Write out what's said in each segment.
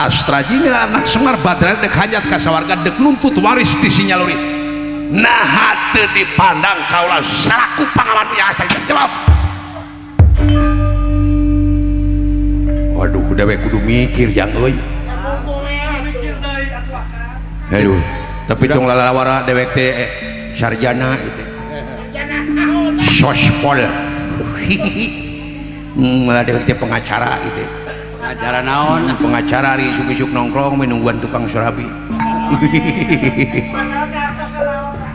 Astra Jingga anak Semar Batara dek hajat ka sawarga dek nuntut waris ti si Nyaluri. Naha teu dipandang kaula salaku pangawan ya Astra Jingga? Jawab. Waduh, dewek kudu mikir jang euy. Aduh, tapi tong lalawara dewek teh sarjana gitu. Sospol. Malah dewek teh pengacara gitu. Pengacara naon? Pengacara ari isuk-isuk nongkrong minungguan tukang surabi.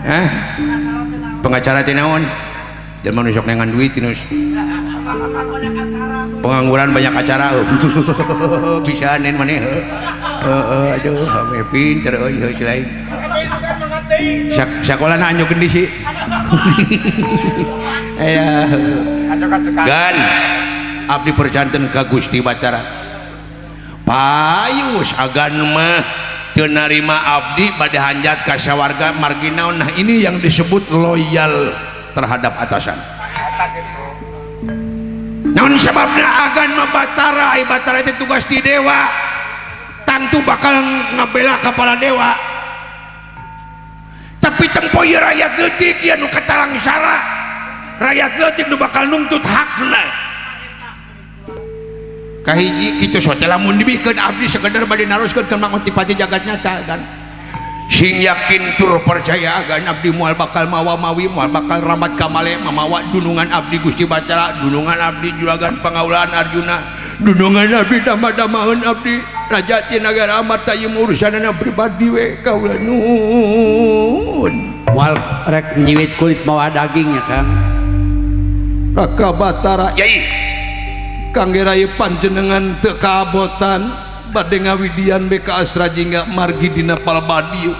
Hah? Pengacara teh naon? Jelema nu sok nengan duit tinus. Pengangguran banyak acara. Bisa nen maneh. Heeh, aduh, ame pinter euy heuh lain. Sakolana anjuk gendi sih. Aya. Gan abdi perjanten ka Gusti Batara. Payus agan mah teu narima abdi bade hanjat ka sawarga margi naon. Nah, ini yang disebut loyal terhadap atasan. Naon sababna agan mah Batara, ai Batara itu tugas ti dewa. Tangtu bakal ngabela ka para dewa. Tapi tempo ieu rakyat leutik ieu nu katalangsara. Rakyat leutik nu bakal nuntut hakna. Kahiji kitu sote lamun dibikeun abdi sekedar bade naroskeun ka Mang Otipati jagat nyata kan. Sing yakin tur percaya agan abdi moal bakal mawa mawi moal bakal ramat kamale mamawa dunungan abdi Gusti Batara, dunungan abdi Juragan Pangaulan Arjuna, dunungan abdi dama-damaeun abdi Raja ti Nagara Amarta ieu urusanana pribadi we kaula nuhun. Moal rek nyiwit kulit mawa dagingnya Kang. Raka Batara yai kangge rai panjenengan teu kaabotan bade ngawidian be ka Astra Jingga margi dina palbadi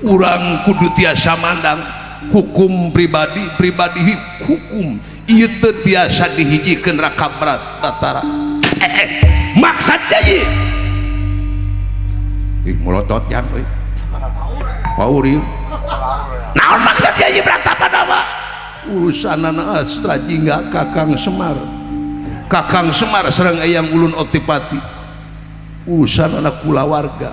urang kudu tiasa mandang hukum pribadi pribadi hukum ieu teu tiasa dihijikeun Raka Batara. Maksud yai ih molotot jang euy paur ieu naon maksud yai Brata Pandawa urusanana Astra Jingga Kakang Semar. Kakang Semar sareng Eyang Ulun Otipati urusan anak kulawarga.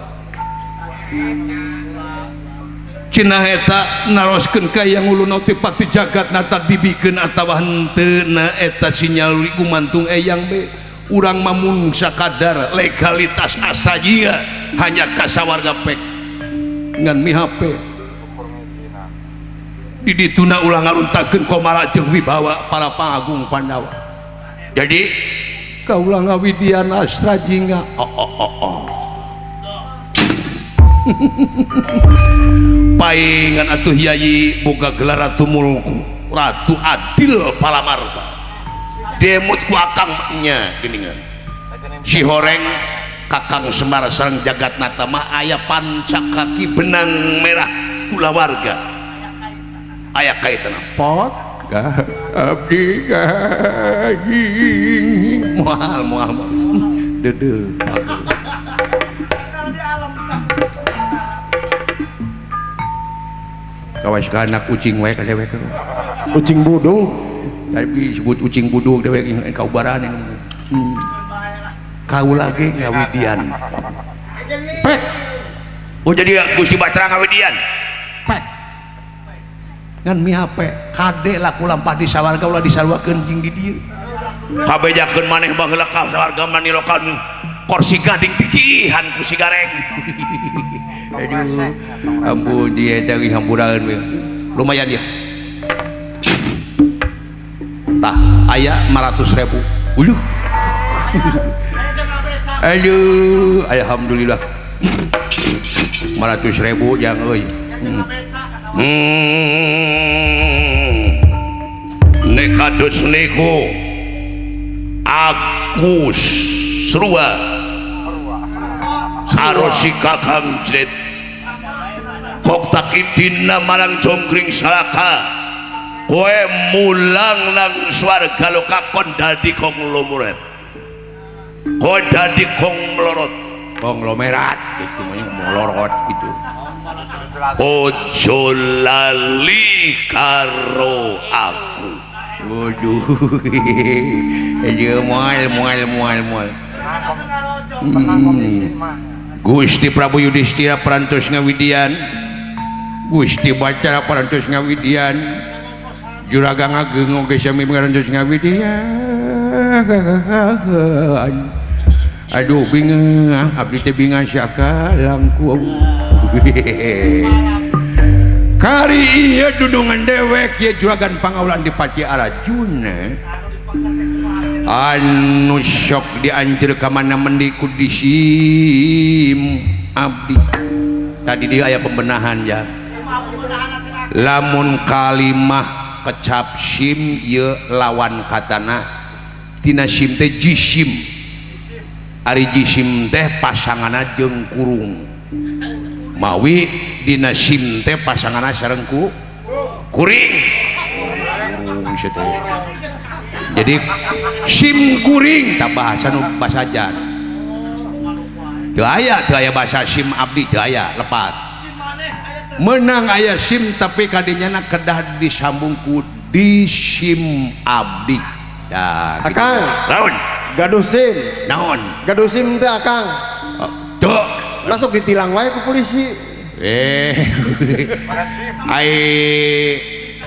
Cenah eta naroskeun ka Eyang Ulun Otipati jagat nata dibikeun atawa henteu na eta sinyal gumantung Eyang be urang mamun sakadar legalitas Astra Jingga hanya ka sawarga pek ngan mihape di dituna ulah ngaruntakeun komara jeung wibawa para pangagung Pandawa. Jadi kaula ngawidian Astra Jingga. Oh oh oh oh. Paingan atuh yai boga gelar Ratu Mulku, Ratu Adil Palamarta. Demut ku akang nya geuningan. Si horeng Kakang Semar sareng jagat nata mah aya pancakaki benang merah kulawarga. Aya kaitana pot abdi gaging moal moal deudeuh kawas ka anak ucing wae ka dewek ucing budug tapi disebut ucing budug dewek kaubaran kaula ge ngawidian pek. Oh jadi Gusti Batara ngawidian pek ngan mihape kade laku lampah di sawarga ulah disaruakeun jeung di dieu kabejakeun maneh baheula ka sawarga mani lokal kursi gading pikihan ku si gareng. Aduh ampun di eta ge hampuraeun we lumayan ya tah aya 500.000 uluh. Aduh alhamdulillah 500.000 jang euy. Nek kados niku aku srua karo si Kakang Jret kok tak idina marang Jonggring Salaka kowe mulang nang swarga loka kon dadi konglomerat kowe dadi kongmelorot konglomerat gitu melorot gitu. Ojo lali karo aku. Waduh. Dia mual mual mual mual. Gusti Prabu Yudhistira parantos ngawidian, Gusti Bacara parantos ngawidian, Juragan Ageng oge sami parantos ngawidian. Aduh bingah, abdi teh bingah saka langkung. Kari ieu dudungan dewek ieu juragan pangaulan di Pati Arjuna. Anu sok dianjur ka mana mendi ku disim abdi. Tadi dia aya pembenahan ya. Lamun kalimah kecap sim ieu lawan katana tina sim teh jisim. Ari jisim teh pasanganna jeung kurung. Mawi dina sim teh pasanganna sareng ku kuring. Kurung teh. Jadi sim kuring tah bahasa nu basajan. Teu aya bahasa sim abdi teu aya lepat. Menang aya sim tapi kadinyana kedah disambung ku disim abdi. Tah gitu. Akang. Naon? Gaduh sim. Naon? Gaduh sim teh Akang. Tuh. Masuk ditilang wae ku polisi. Ai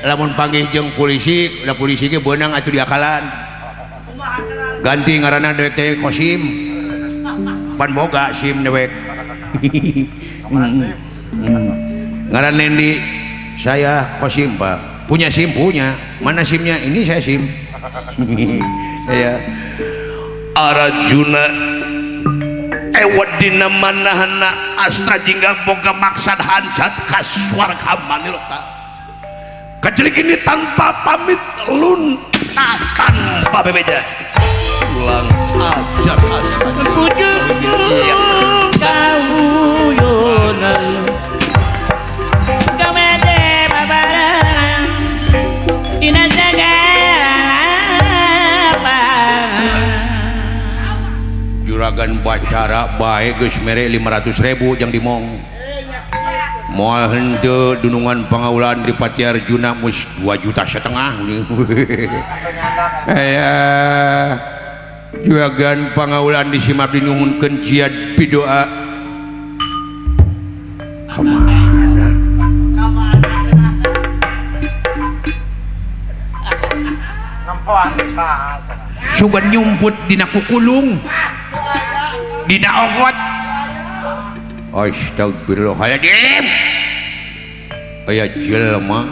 lamun panggih jeung polisi, da polisi ge beunang atuh diakalan. Ganti ngaranna dewek teh Kosim. Pan boga sim dewek. Ngaran Nendi, saya Kosim, Pak. Punya SIM punya. Mana SIM-nya? Ini saya SIM. Saya Arjuna ewat dina manahna astra jingga boga maksad hanjat ka swarga maniloka. Kacelik ini tanpa pamit luntah tanpa bebeja. Ulang ajar astra. Ujung kauyonan gamede babaran dina Juragan Bacara bae geus mere 500.000 jang dimong. Moal henteu dunungan pangaulan di Pati Arjuna mus 2,5 juta. Aya juragan pangaulan di Simabdi nyuhunkeun jiad pidoa. Kamana? Sugan nyumput dina kukulung. Dina ogot. Astagfirullahaladzim. Aya jelema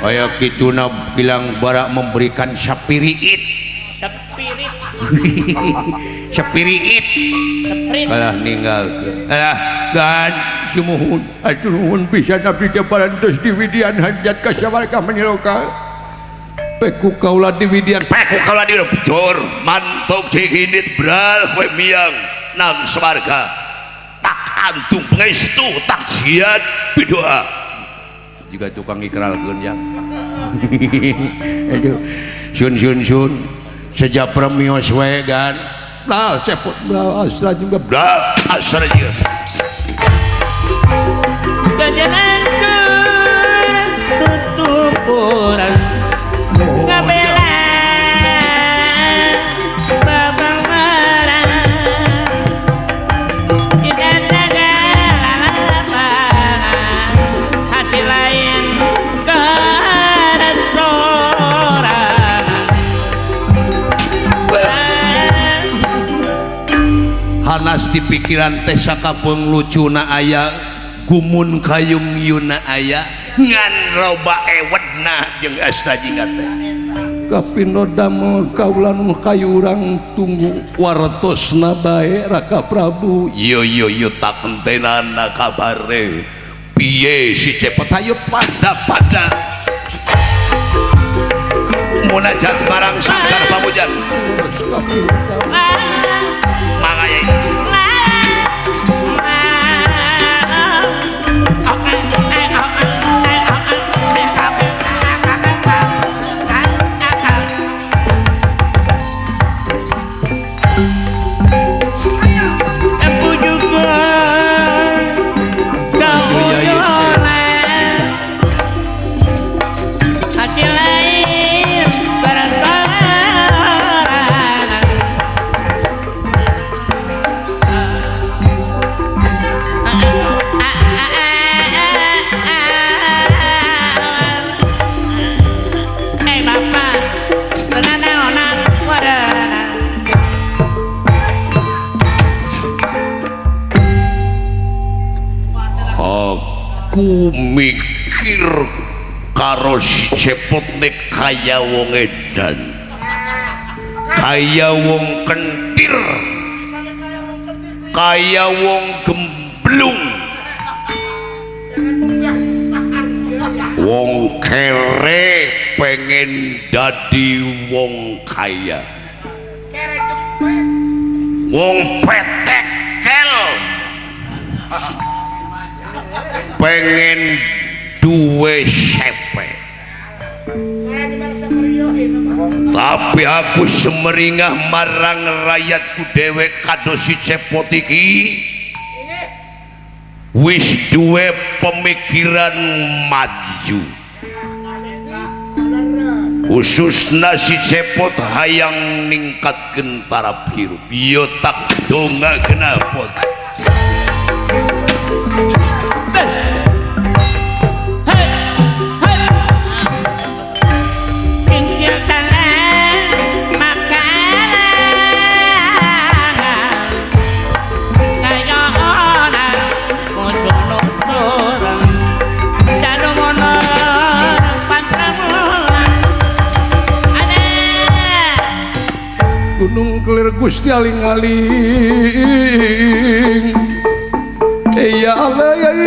aya kituna kilang bara memberikan sapiriit. Sapirit. Sapiriit. Kalah ninggalkeun. Alah gan sumuhun atur nuhun pisan abdi teh parantos diwidian hajat ka sawarga maniloka. Peku kaula diwidian, peku kaula diwidian mantuk cihinit bral kowe miang nang swarga. Tak antung pangestu tak jiat pidoa. Jika tukang ikralkeun ya. Aduh, sun sun sun sejak premios we gan. Bral cepot bral asra juga bral asra juga. Gajanan tutupuran ngabela babang marang tidak ada hati lain kerentoran. Hanas di pikiran teh sakapeung lucuna aya gumun kayung yuna aya ngan loba ewedna jeung astra jingga teh. Kapindo damel kaula nu kayurang tunggu wartosna bae Raka Prabu. Yo yo yo tak entenana kabare. Piye si cepet ayo pada-pada. Munajat marang sanggar pamujan. Mangaya. Aku mikir karo si Cepot nek kaya wong edan, kaya wong kentir, kaya wong gemblung, wong kere pengen dadi wong kaya, wong petekel pengen duwe sepe. Tapi aku semeringah marang rakyatku dhewe kados si Cepot iki wis duwe pemikiran maju. Khususna si Cepot hayang ningkatkeun taraf hirup. Yo tak dongakeun apot. Gunung Kelir Gusti aling-aling ya aling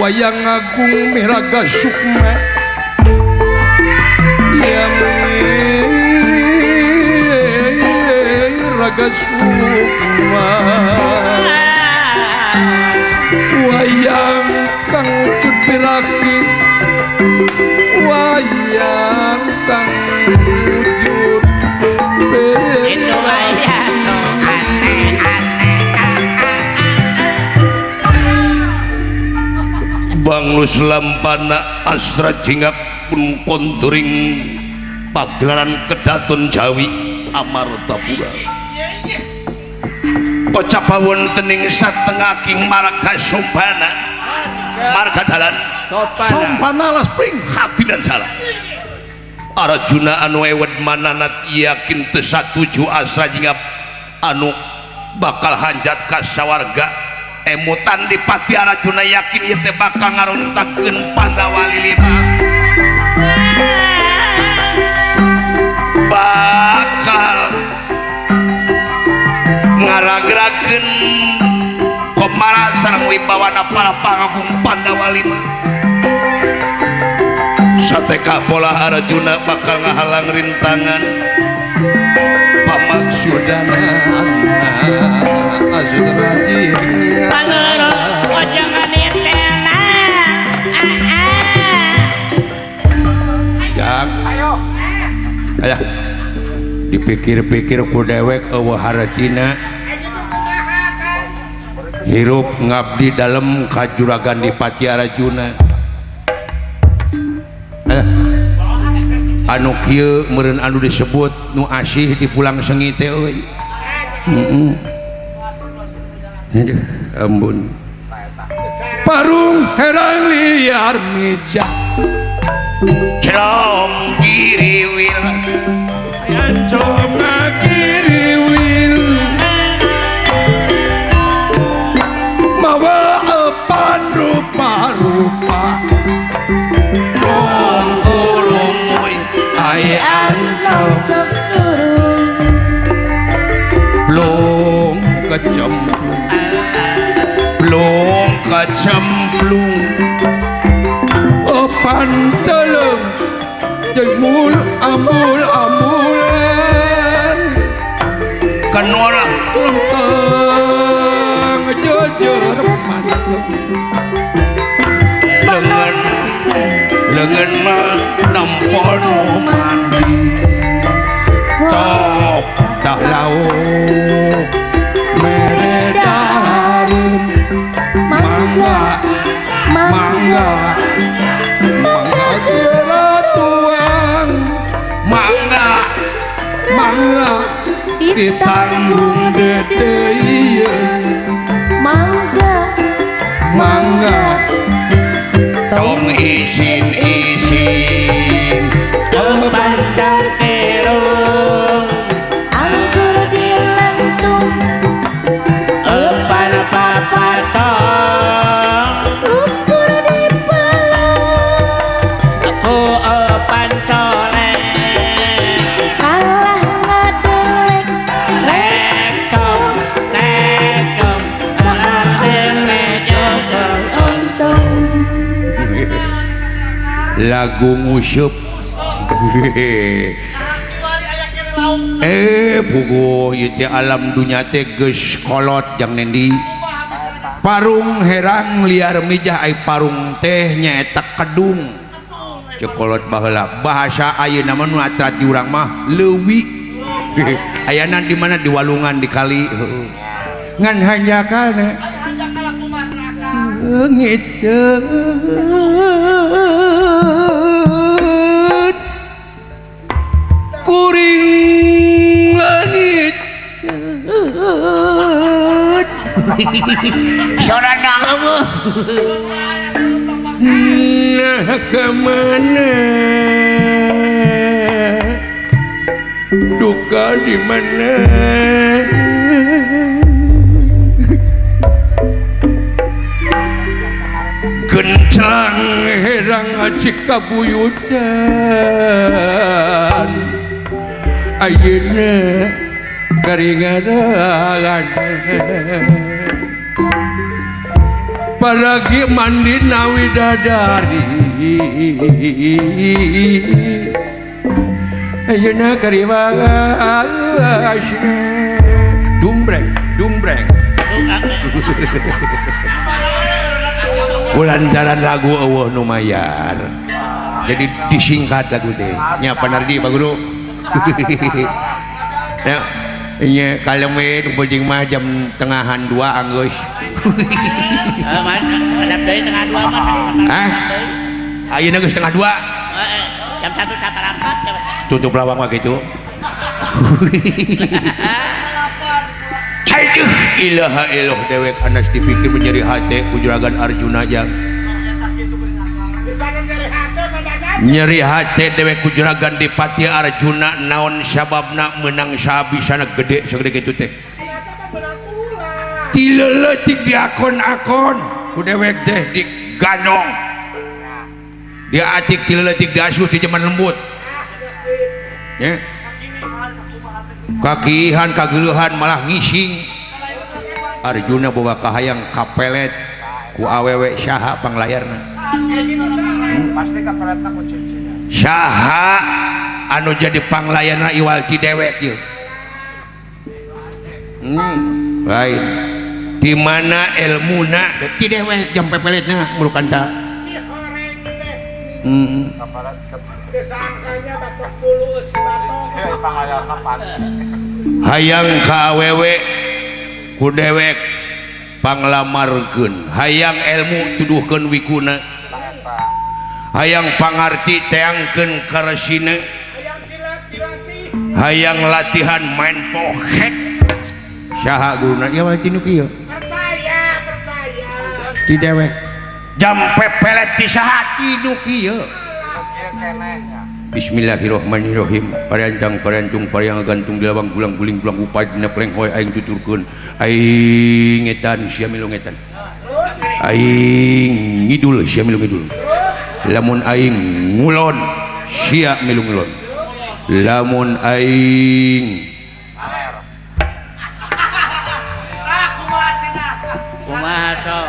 wayang agung miraga sukma ya miraga sukma wayang kang wujud piraki wayang kang wujud itu wayang Banglus Lampana Astra Jingak pun konturing pagelaran Kedaton Jawi Amartapura. Kocap wonten ing satengaking marga Sompana, marga dalan Sompana las pring hadinan salah. Arjuna anu ewed mananat yakin teu satuju Astra Jingap anu bakal hanjat ka sawarga. Emutan di pati Arjuna yakin ieu teh bakal ngarontakeun Pandawa lilima, bakal ngaragrakeun komara sareng wibawana para pangagung Pandawa lima. Sateka pola Arjuna bakal ngahalang rintangan pamaksudana Astra Jingap. Jang, ayo dipikir-pikir ku dewek eueuh hartina hirup ngabdi dalem ka juragan Dipati Arjuna. Anu kieu meureun anu disebut nu asih di pulang sengi teh euy. Heeh. Aduh, ampun. Parung herang liar mijah celom kiriwil ancom ngakiriwil mawa epan rupa-rupa kurumuy ai ancom sepurung blong kecemplung blong kecemplung epan telem jemul amul amulan kenora lempeng jujur lengan lengan mah nampon mandi top dah lauk meredarum mangga mangga mangga kira tuang mangga mangga ditanggung dede mangga mangga tong isin isin pancang kerung Lagu nguseup. Puguh ieu teh alam dunya teh geus kolot jang nendi. Parung herang liar mijah ai parung teh nyaeta kedung. Ceuk kolot baheula bahasa ayeuna mah nu atrat di urang mah leuwi. Ayana di mana di walungan di kali. Ngan hanjakalna ngiteun kuring leungit sorana eueuh nah kemana duka di mana gencelang herang acik kabuyutan ayeuna garingaran paragi mandi nawidadari ayeuna kariwasna dumbreng dumbreng kulantaran lagu eueuh nu mayar jadi disingkat lagu teh nya panardi Pak Guru. Ya nya kalem we nu penting mah jam tengahan 2 anggeus. Hah? Ayeuna geus 1:30. Jam 1:15. Tutup lawang mah kitu. Aduh, ilaha illallah dewek anas dipikir menjadi hate ku juragan Arjuna jang. Nyeri hate dewek ku juragan Dipati Arjuna naon sababna menang sahabisana gede sagede kitu teh. Ti leutik diakon-akon ku dewek teh digandong. Dia atik ti leutik diasuh ti jaman lembut. Ya. Kakihan kageuleuhan malah ngising. Arjuna boga kahayang kapelet ku awewe saha panglayarna. Saha anu jadi panglayarna iwal ti dewek ieu. Lain. Di mana elmuna ti dewek jam pepeletna mulukan ta. Hayang ka awewe ku dewek panglamarkeun, hayang ilmu tuduhkeun wikuna, hayang pangarti teangkeun karesina, hayang latihan main pohet saha guruna ieu mah tinu kieu. Percaya, percaya. Ti dewek jam pepelet ti saha tinu kieu. Bismillahirrahmanirrahim. Paranjang parantung pariang gantung di lawang gulang guling gulang upay dina plenghoy aing tuturkeun aing ngetan sia milu ngetan aing ngidul sia milu ngidul lamun aing ngulon sia milu ngulon lamun aing kumaha sok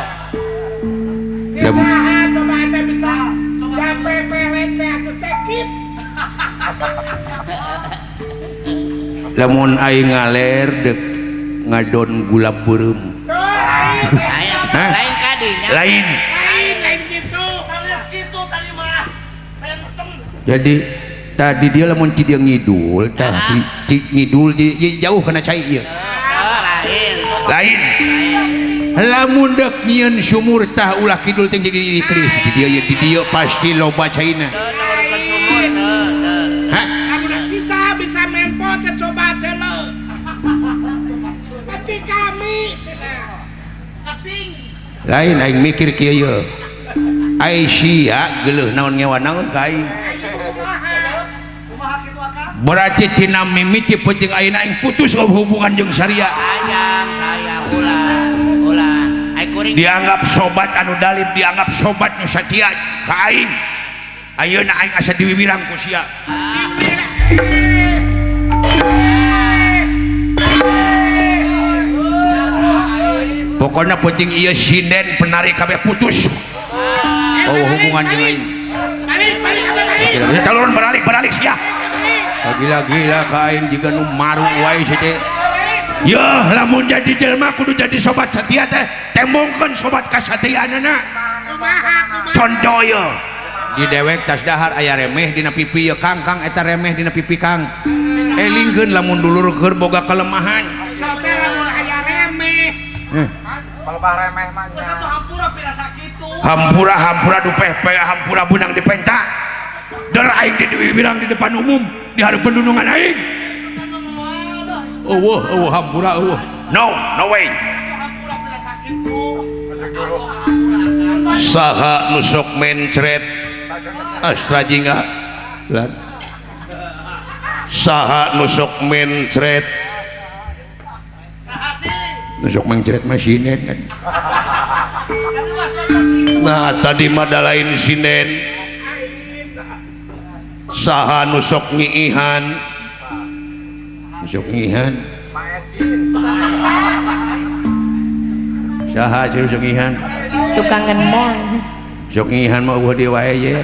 lamun aing ngaler dek ngadon gula beureum. Lain kadinya. Lain. Lain kitu. Sanes kitu tadi mah. Benten. Jadi tadi dia lamun ti dia ngidul tah ti ngidul jauh kana cai ieu. Lain. Lain. Lamun dek nyieun sumur tah ulah kidul teh jadi dikeris di dieu di dieu pasti loba caina. Hah? Lamun bisa bisa mempo coba cele. Peti kami lain aing mikir kieu ye. Ai sia geuleuh naon ngewa naon ka aing. Berarti tina mimiti penting ayeuna aing putus hubungan jeung Saria. Sayang, sayang ulah, ulah. Aing kuring dianggap sobat anu dalib, dianggap sobat nu satia ka aing. Ayeuna aing asa diwiwirang ku sia. Pokoknya penting iya sinden penari kabeh putus. Oh hubungan jeung aing. Balik Calon beralik beralik sia. Gila-gila kain jiga nu maru wae si teh. Yeuh lamun jadi jelema kudu jadi sobat setia teh, tembongkeun sobat kasatiaanana. Kumaha kumaha. Contoh yeuh. Di dewek tas dahar aya remeh dina pipi yeuh Kang, Kang eta remeh dina pipi Kang. Elingkeun lamun dulur keur boga kelemahan. Sote lamun aya remeh. Palebah remeh mah nya. Hampura pira sakitu. Hampura hampura dupeh hampura bunang dipenta. Der aing dibilang di depan umum di hareupeun dunungan aing. Eueuh eueuh hampura eueuh. No, no way. Saha nu sok mencret Astra Jingga. Lan. Saha nu sok mencret. Nu sok mencret mah sinen kan. Nah tadi mah da lain sinen. Saha nu sok ngiihan. Sok ngiihan. Saha sih sok ngiihan? Tukang ngendang. Sok ngiihan mah eueuh deui wae ye.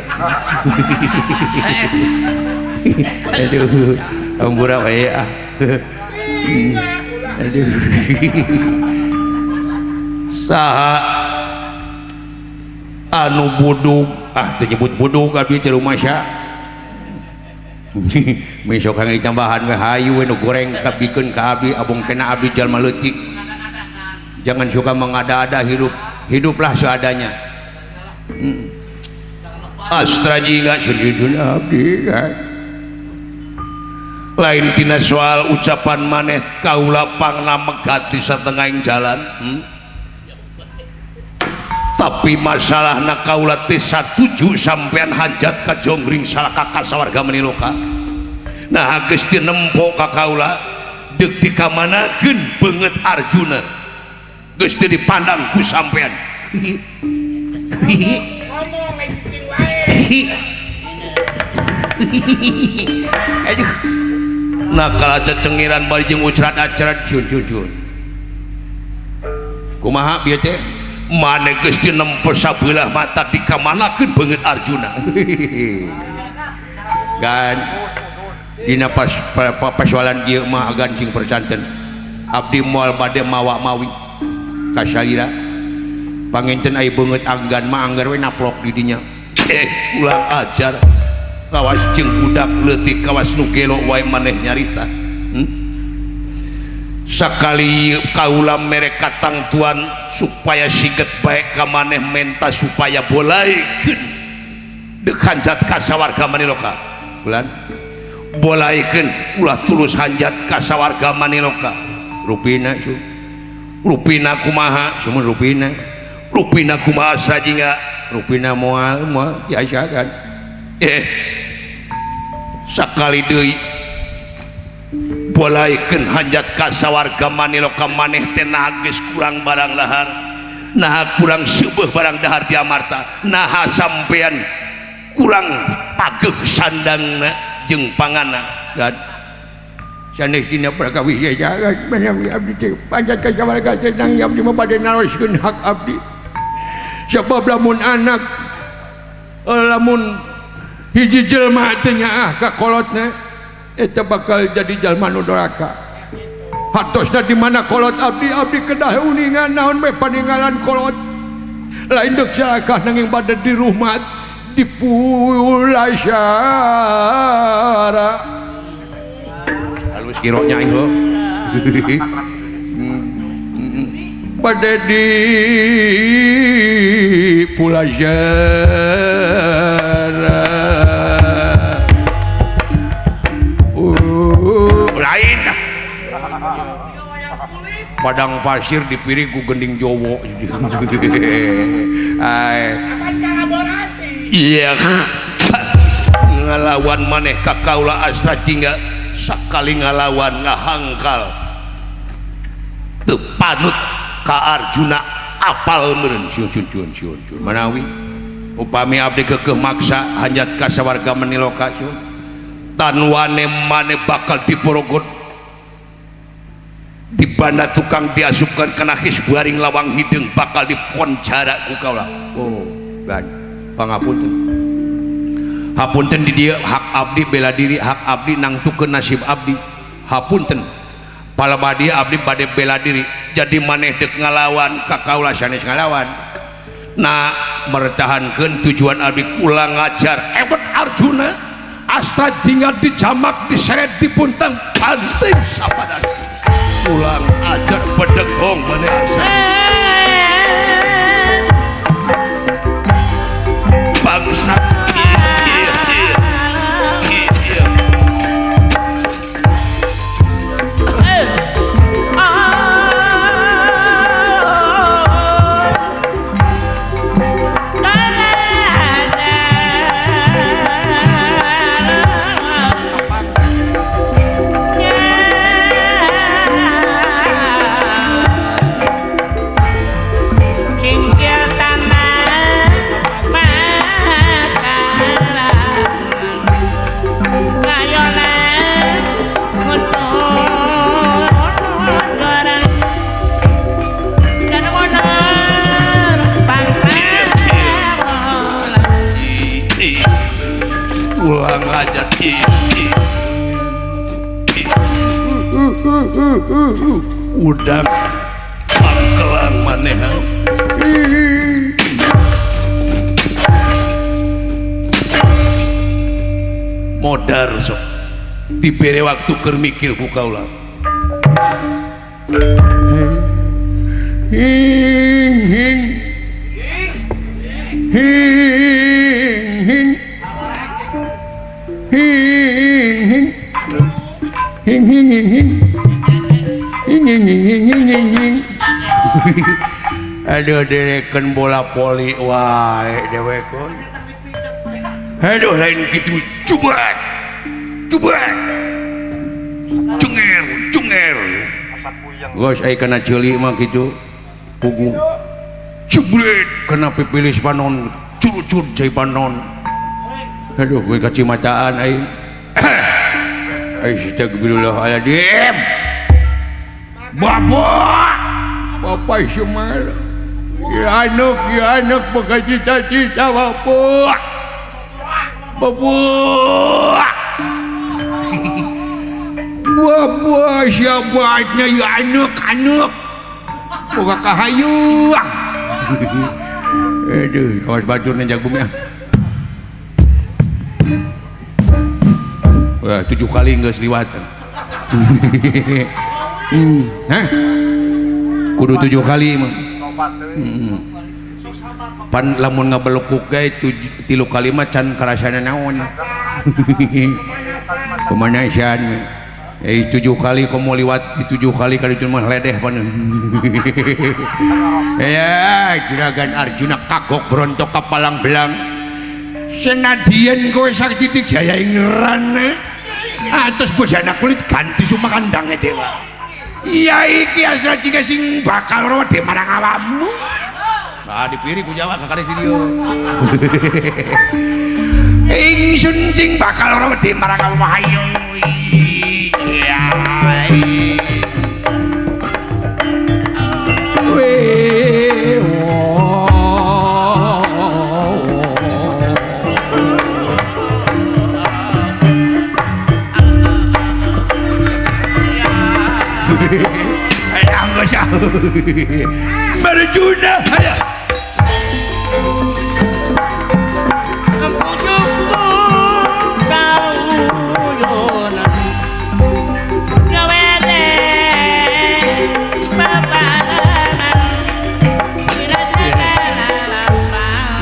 Aduh, hampura wae ah. Aduh. Saha anu budug, ah teu nyebut budug abdi teh rumasa. Besok kang ditambahan we hayu we nu goreng kabikeun ka abdi abong kena abdi jalma leutik. Jangan suka mengada-ada hidup, hiduplah seadanya. Astra Jingga sejujurnya abdi kan. Lain tina soal ucapan maneh kaula pangna megat di satengahing jalan. Tapi masalahna kaula teh satuju sampean hajat ka jonggring salaka ka sawarga meniloka. Nah geus dinempo ka kaula deuk dikamanakeun beungeut Arjuna. Geus teu dipandang ku sampean. Ngomong lain cicing wae. Aduh. Nah kala cecengiran bari jeung ucrat acarat cun cun cun. Kumaha bieu teh? Mane geus dinempo sabelah mata dikamanakeun beungeut Arjuna. Gan dina pas pasoalan ieu mah agan cing percanten. Abdi moal bade mawa-mawi ka salira. Panginten ai beungeut anggan mah anggar we naplok di dinya. Ulah ajar. Kawas jeung budak leutik kawas nu gelo wae maneh nyarita. Sakali kaula mere katangtuan supaya siget bae ka maneh menta supaya bolaikeun deuk hanjat ka sawarga maniloka. Bulan bolaikeun ulah tulus hanjat ka sawarga maniloka. Rupina su. Rupina kumaha? Sumun rupina. Rupina kumaha sajingga? Rupina moal moal biasa kan. Sakali deui bolaikeun hanjat ka sawarga maniloka maneh teh naha geus kurang barang dahar, naha kurang seubeah barang dahar di Amarta, naha sampean kurang pageuh sandangna jeung panganna. Gad sanes dina perkawis jagat menawi abdi teh panjat ka sawarga teh nang abdi mah bade naroskeun hak abdi. Sebab lamun anak lamun hiji jelma teh nyaah ka kolotna eta bakal jadi jalma nu doraka. Hartosna di mana kolot abdi, abdi kedah uningan naon we paninggalan kolot. Lain deuk salakah nanging bade diruhmat dipulasara. Halus kironya aing heuh. Bade dipulasara. Lain padang pasir dipiring ku gending Jowo. Iya ngalawan maneh ka kaula Astra Jingga sakali ngalawan ngahangkal teu panut ka Arjuna apal meureun siun siun siun siun siun manawi upami abdi keukeuh maksa hanjat ka sawarga meniloka siun tanwane mane bakal diporogot di banda tukang diasupkan kena hisbaring lawang hideung bakal diponjara ku kaula. Oh, gan pangapunten. Hapunten di dieu hak abdi bela diri, hak abdi nangtukeun nasib abdi. Hapunten. Palebah dieu abdi bade bela diri. Jadi maneh deuk ngalawan ka kaula sanes ngalawan. Nah, mertahankeun tujuan abdi kula ngajar ebet Arjuna astra jingga dijamak diseret dipuntang panting sapadan. Pulang ajar bedegong maneh asa. Bangsa ulang aja. Udang pangkelang maneh. Modar sok dibere waktu keur mikir ku kaula. Hing hing hing hing hing hing hing hing hing hing hing hing hing hing hing. Aduh direken bola poli wae dewek. Aduh lain kitu cubek cubek cunger cunger. Geus ai kana ceuli mah kitu pugu cubret kana pipilis panon cucut cai panon. Aduh gue kacimataan aing. Astagfirullahaladzim. Bapak, bapak semar. Ya anak bukan cita-cita bapak. Bapak. Bapak siapanya ya anak. Bukan kahayu. Aduh, kawas bajur nih jagungnya. Wah, 7 kali geus liwat. Hah? Kudu 7 kali mah. Pan lamun ngabelukuk ge 3 kali mah can karasana naon. Pemanasan. 7 kali komo liwat 7 kali kali mah ledeh pan. Ya, juragan Arjuna kagok brontok kapalang belang. Senadyan kowe sak titik jaya ing rana atus bojana kulit ganti sumakandange dewa. Iya iki asra jika sing bakal rode marang awakmu. Nah dipiri ku Jawa kakare video. Ingsun sing bakal rode marang awakmu ayo. Iya. Marjuna hayah.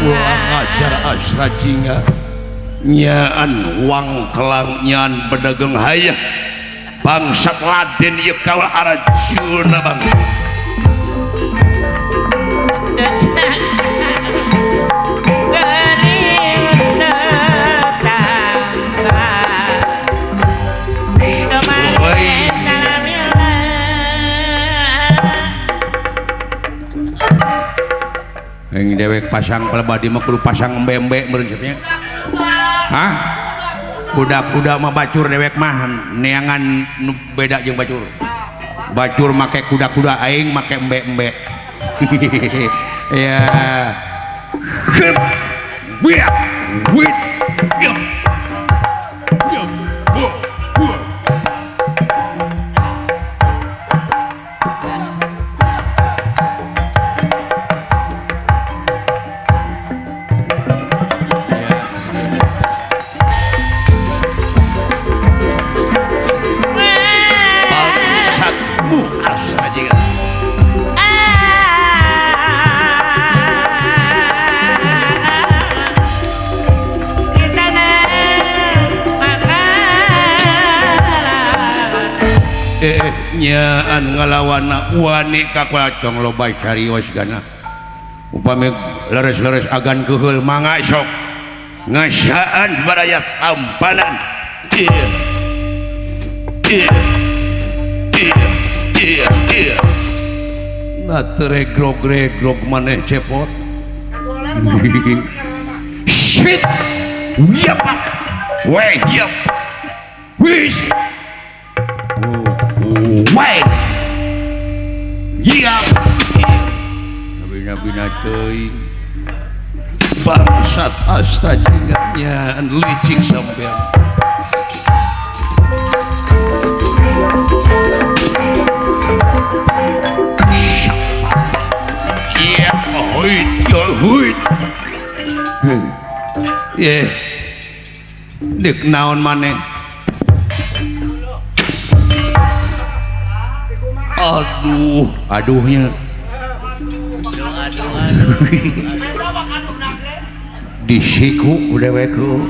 Ulang ajar asra jingga nyaan wang kelang nyaan pedagang hayah bangsat Raden ieu kaula Arjuna bang. Yang dewek pasang pelebadi mah kudu pasang embe-embe meureun nya. Hah? Kuda-kuda mah bacur dewek mah neangan nu beda jeung bacur. Bacur make kuda-kuda aing make embe-embe. Ya. Wit wit Yep. Yep. Wah. Wah. Bangsatmu astajiga. Nyaan ngalawana wani ka tong loba carios gana upami leres-leres agan keuheul mangga sok ngasaan baraya tampanan. Iya iya iya iya. Nah teregrog-regrog maneh cepot. Shit. Yep. Weh yep. Wis. Weh. Iya. Nabi-nabi teuing. Bangsat astajingnya licik sampean. Iya, hoit, hoit. Ye. Dek naon maneh? Aduh, aduhnya. Di siku dewekku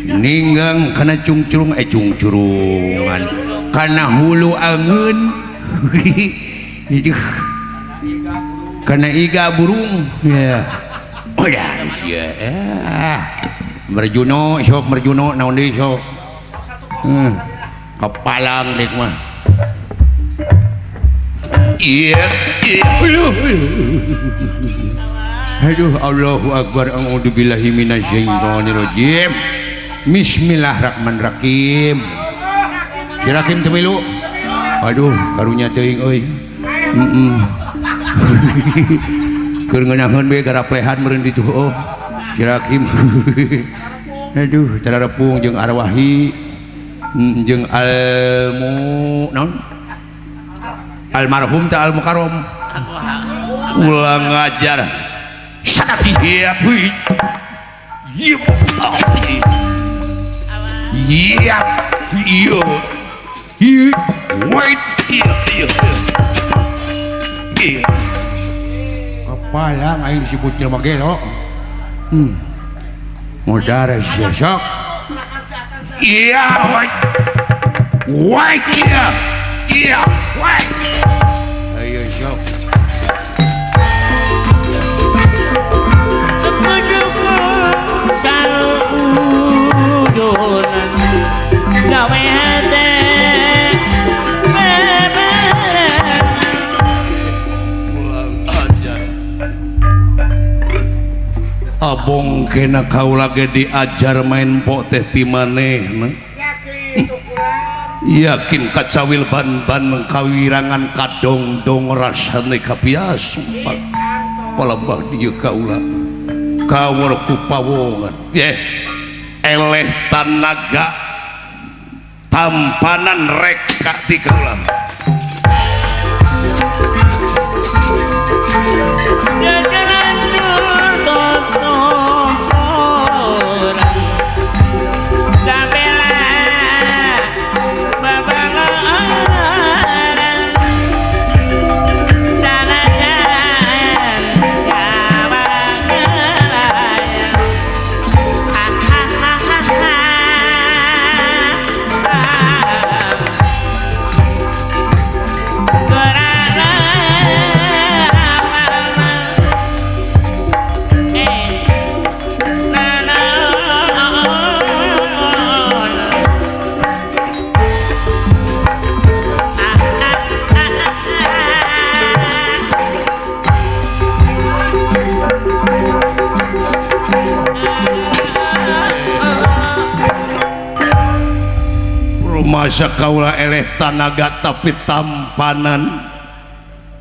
ninggang kana cungcurung cungcurungan kana hulu angeun. Kana iga burung ya. Oh ya sia. Merjuno sok merjuno naon deui sok. Kepalang deuk mah. Iya, iya. Aduh, Allahu Akbar. A'udzubillahi minasyaitonirrajim. Bismillahirrahmanirrahim. Sirakim teu milu. Aduh, karunya teuing euy. Heeh. Keur ngeunaheun we garaplehan meureun ditu heuh. Sirakim. Aduh, tararepung jeung arwahi jeung almu naon? Almarhum ta almukarrom. Ulang ngajar. Sakit ya, iya, iya, iya, wait, iya, iya, iya. Kepala aing si bocil mah gelo. Modar sia sok. Iya, wait, wait, iya, iya, wait. Ayo sok. Abong kena kaula ge diajar main pok teh ti manehna. Yakin kacawil ban-ban kawirangan kadongdong rasane kapias palembah dieu kaula kawur ku pawongan yeh eleh tanaga tampanan reka ti kaula. Masa kaula eleh tanaga tapi tampanan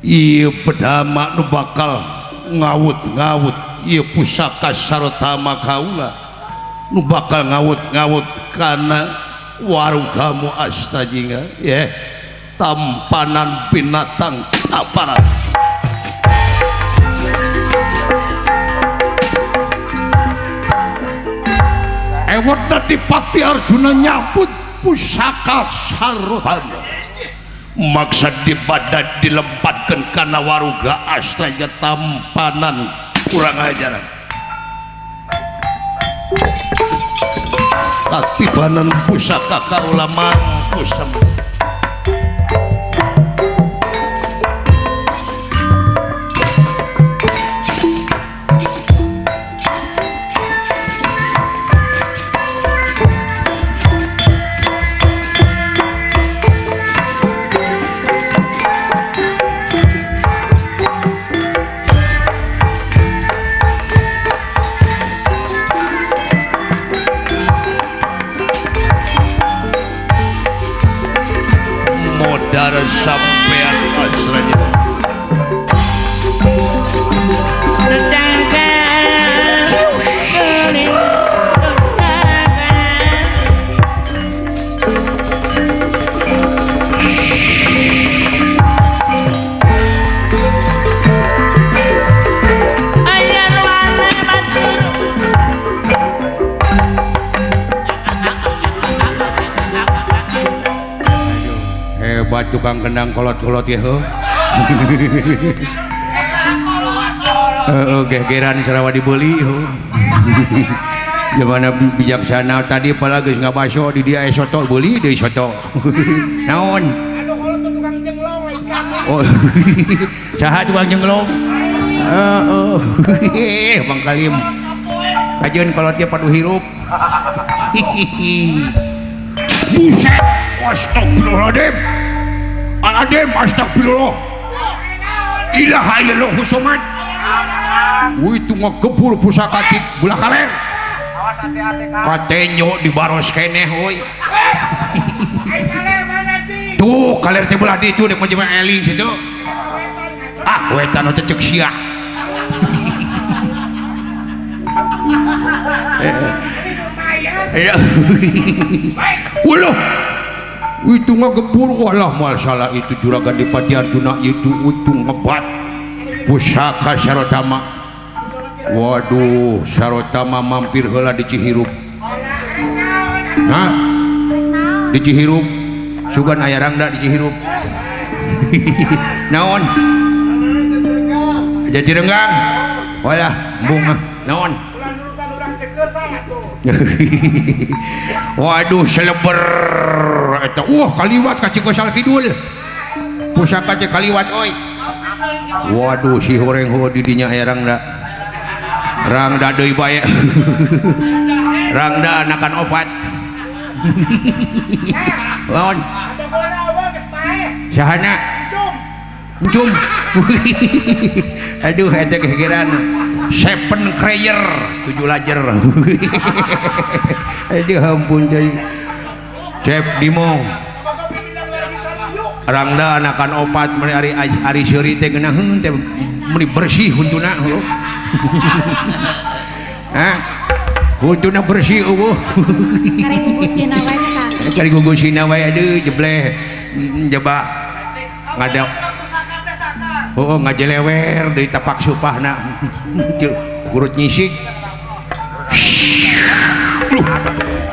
ieu bedama nu bakal ngawut-ngawut ieu pusaka sarotama kaula Nu bakal ngawut-ngawut kana warugamu Astajingga ye tampanan binatang aparat. Ewotna Dipati Arjuna nyabut pusaka Sarotama. Maksad dibadan dilempatkan kana waruga Astajingga tampanan kurang ajaran. Katibanan pusaka kaula mampu sembuh. Modar sampean Asranya. Hebat tukang kendang kolot-kolot ya heuh. Heeh, gegeran sarawa dibeli heuh. Gimana bijaksana tadi pala geus ngabaso di dia soto beuli deui soto. Naon? Anu kolot tukang jenglong lain kami. Oh. Saha tukang jenglong? Heeh, Bang Kalim. Kajeun kolotnya padu hirup. Buset, astagfirullahaladzim. Al-adim, astagfirullah. Ilaha illallah husumat. Wih, itu ngegebur pusaka ti belah kaler. Awas hati-hati Kang. Katenyo di baros keneh euy. Ai kaler mana cing? Tuh, kaler teh belah ditu dek mah eling situ. Ah, wetan teh cek sia. Iya. Walah. Itu ngegebur walah moal salah itu juragan Dipati Arjuna itu ngebat pusaka Sarotama. Waduh, Sarotama mampir heula di Cihirup. Hah? Di Cihirup. Sugan aya rangda di Cihirup. Naon? Jadi Renggang. Walah, embung ah. Naon? Waduh, seleber eta. Wah, kaliwat ka Cikosal Kidul. Pusaka teh kaliwat euy. Waduh, si horeng heuh di dinya aya rangda. Rangda deui bae. Rangda anakan opat. Lawan. Sahana? Encum. Aduh, eta gegeran. Seven Crayer, 7 lajer. Aduh, ampun deui. Cep Dimo. Rangda anakan opat meuni ari ari seuri teh geunaheun teh meuni bersih huntuna heuh. Hah? Huntuna bersih eueuh. Kari gugusina wae Kang. Kari gugusina wae aduh jebleh jeba ngada. Oh, ngajelewer dari tapak supahna. Gurut nyisik.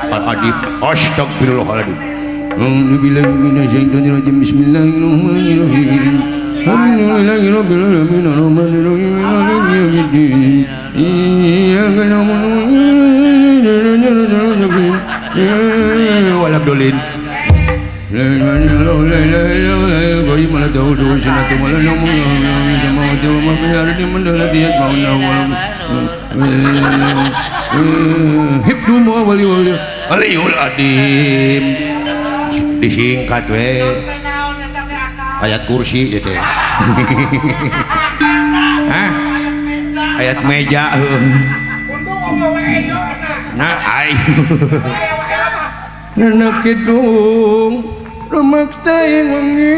Al-adib, astagfirullahaladzim. Bismillahirrahmanirrahim. Alhamdulillahirabbil alamin arrahmanirrahim maliki yaumiddin. Iyyaka na'budu wa iyyaka nasta'in. Walabdulin. La ilaha illallah. Disingkat we ayat kursi gitu. Hah? Ayat meja. Nah, ai. Nenek kidung remek teh wengi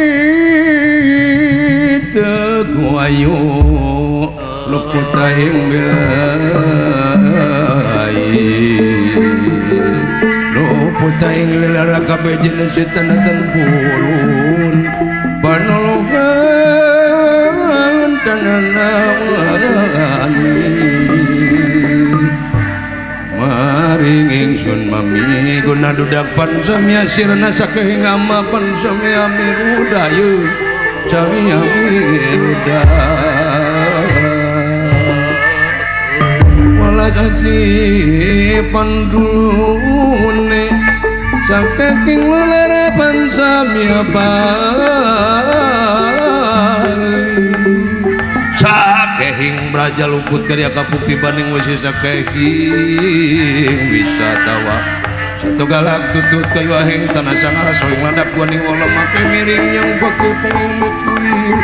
teu ayu luput aing bilai. Luput aing lelara kabeh jeun setan tan purun panolongan tananawan maring ingsun mami guna dudak pansamya sirna sakehing ama pansamya mirudayu samya miruda wala asih pandulune saking lelara pansamya bali sakehing braja luput karya kapukti banding wesi sakehing wisatawa satu galak tutut kayu ahing tanah sangara soing landap guaning wala make miring yang pakai pengumukuin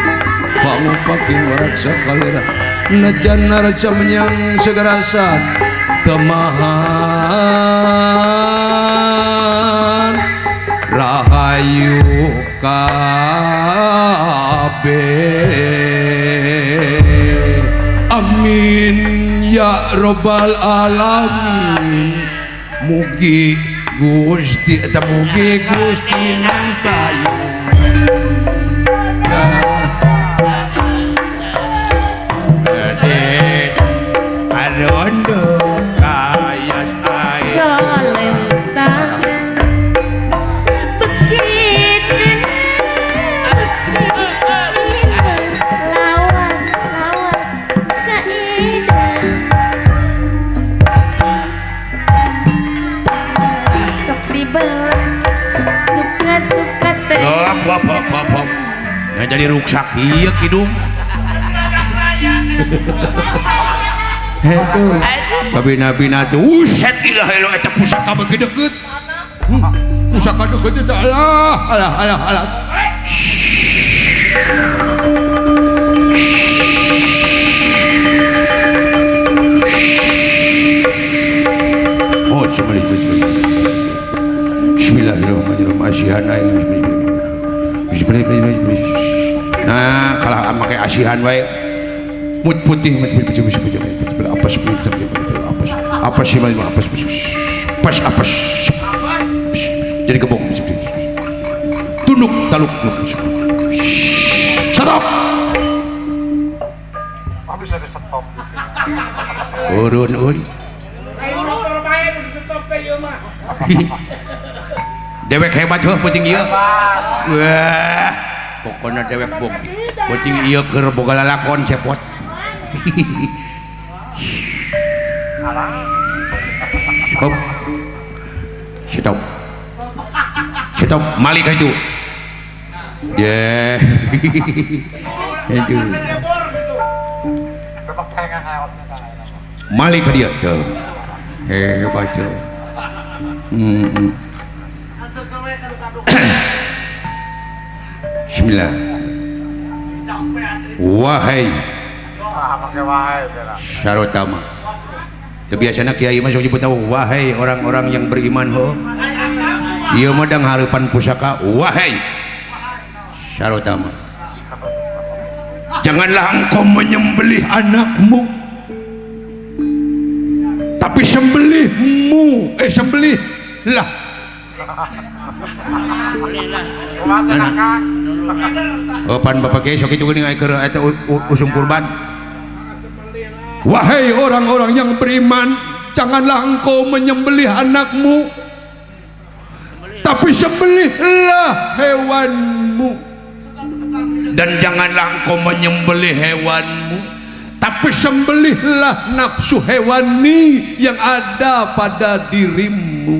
pangu paking waraksa kalera najan naraca menyang segera kemahan rahayu kabeh amin ya robbal alamin mugi Gusti eta mugi Gusti nang tayung gede arondo kayas ae Solentang begini lawas lawas kaidah sok dibelah suka-suka teh hop hop hop hop nah jadi ruksak ieu kidung heuh kabina-bina teh uset ilah elo eta pusaka beuki deukeut pusaka deukeut eta alah alah alah alah oh bismillahirrahmanirrahim asihan aing bismillahirrahmanirrahim nah kalah make asihan wae mut putih mut putih apa sih apa sih apa pas apa jadi kebong tunduk taluk stop bisa di stop urun urun dewek hebat heuh penting ieu wah pokona dewek bog penting ieu keur boga lalakon cepot stop stop stop malik itu yeah itu malik dia tuh hebat tuh bismillah wahai Sarotama biasanya kiai mah sok nyebut wahai orang-orang yang beriman ho ieu mah dang hareupan pusaka wahai Sarotama janganlah engkau menyembelih anakmu tapi sembelihmu sembelihlah oh pan bapak kiai sok kitu geuning keur eta usum kurban. Wahai orang-orang yang beriman, janganlah engkau menyembelih anakmu, tapi sembelihlah hewanmu. Dan janganlah engkau menyembelih hewanmu, tapi sembelihlah nafsu hewani yang ada pada dirimu.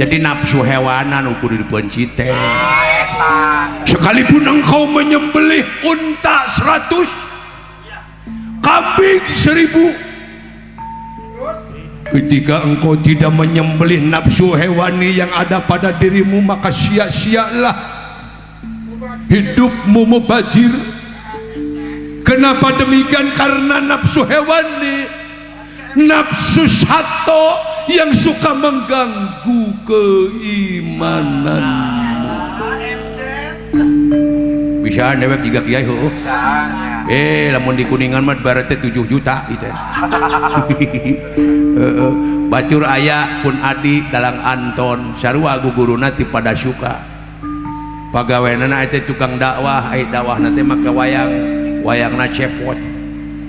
Jadi nafsu hewanan ukur dibenci teh. Sekalipun engkau menyembelih unta 100, kambing 1000, ketika engkau tidak menyembelih nafsu hewani yang ada pada dirimu, maka sia-sialah hidupmu mubazir. Kenapa demikian? Karena nafsu hewani, nafsu sato yang suka mengganggu keimananmu. Bisa dewek tiga kiai heuh. Lamun di Kuningan mah baratnya 7 juta gitu. Heeh. Batur aya pun adi dalang Anton sarua guguruna ti Padasuka. Pagawenana teh tukang dakwah, ai dakwahna teh make wayang, wayangna cepot.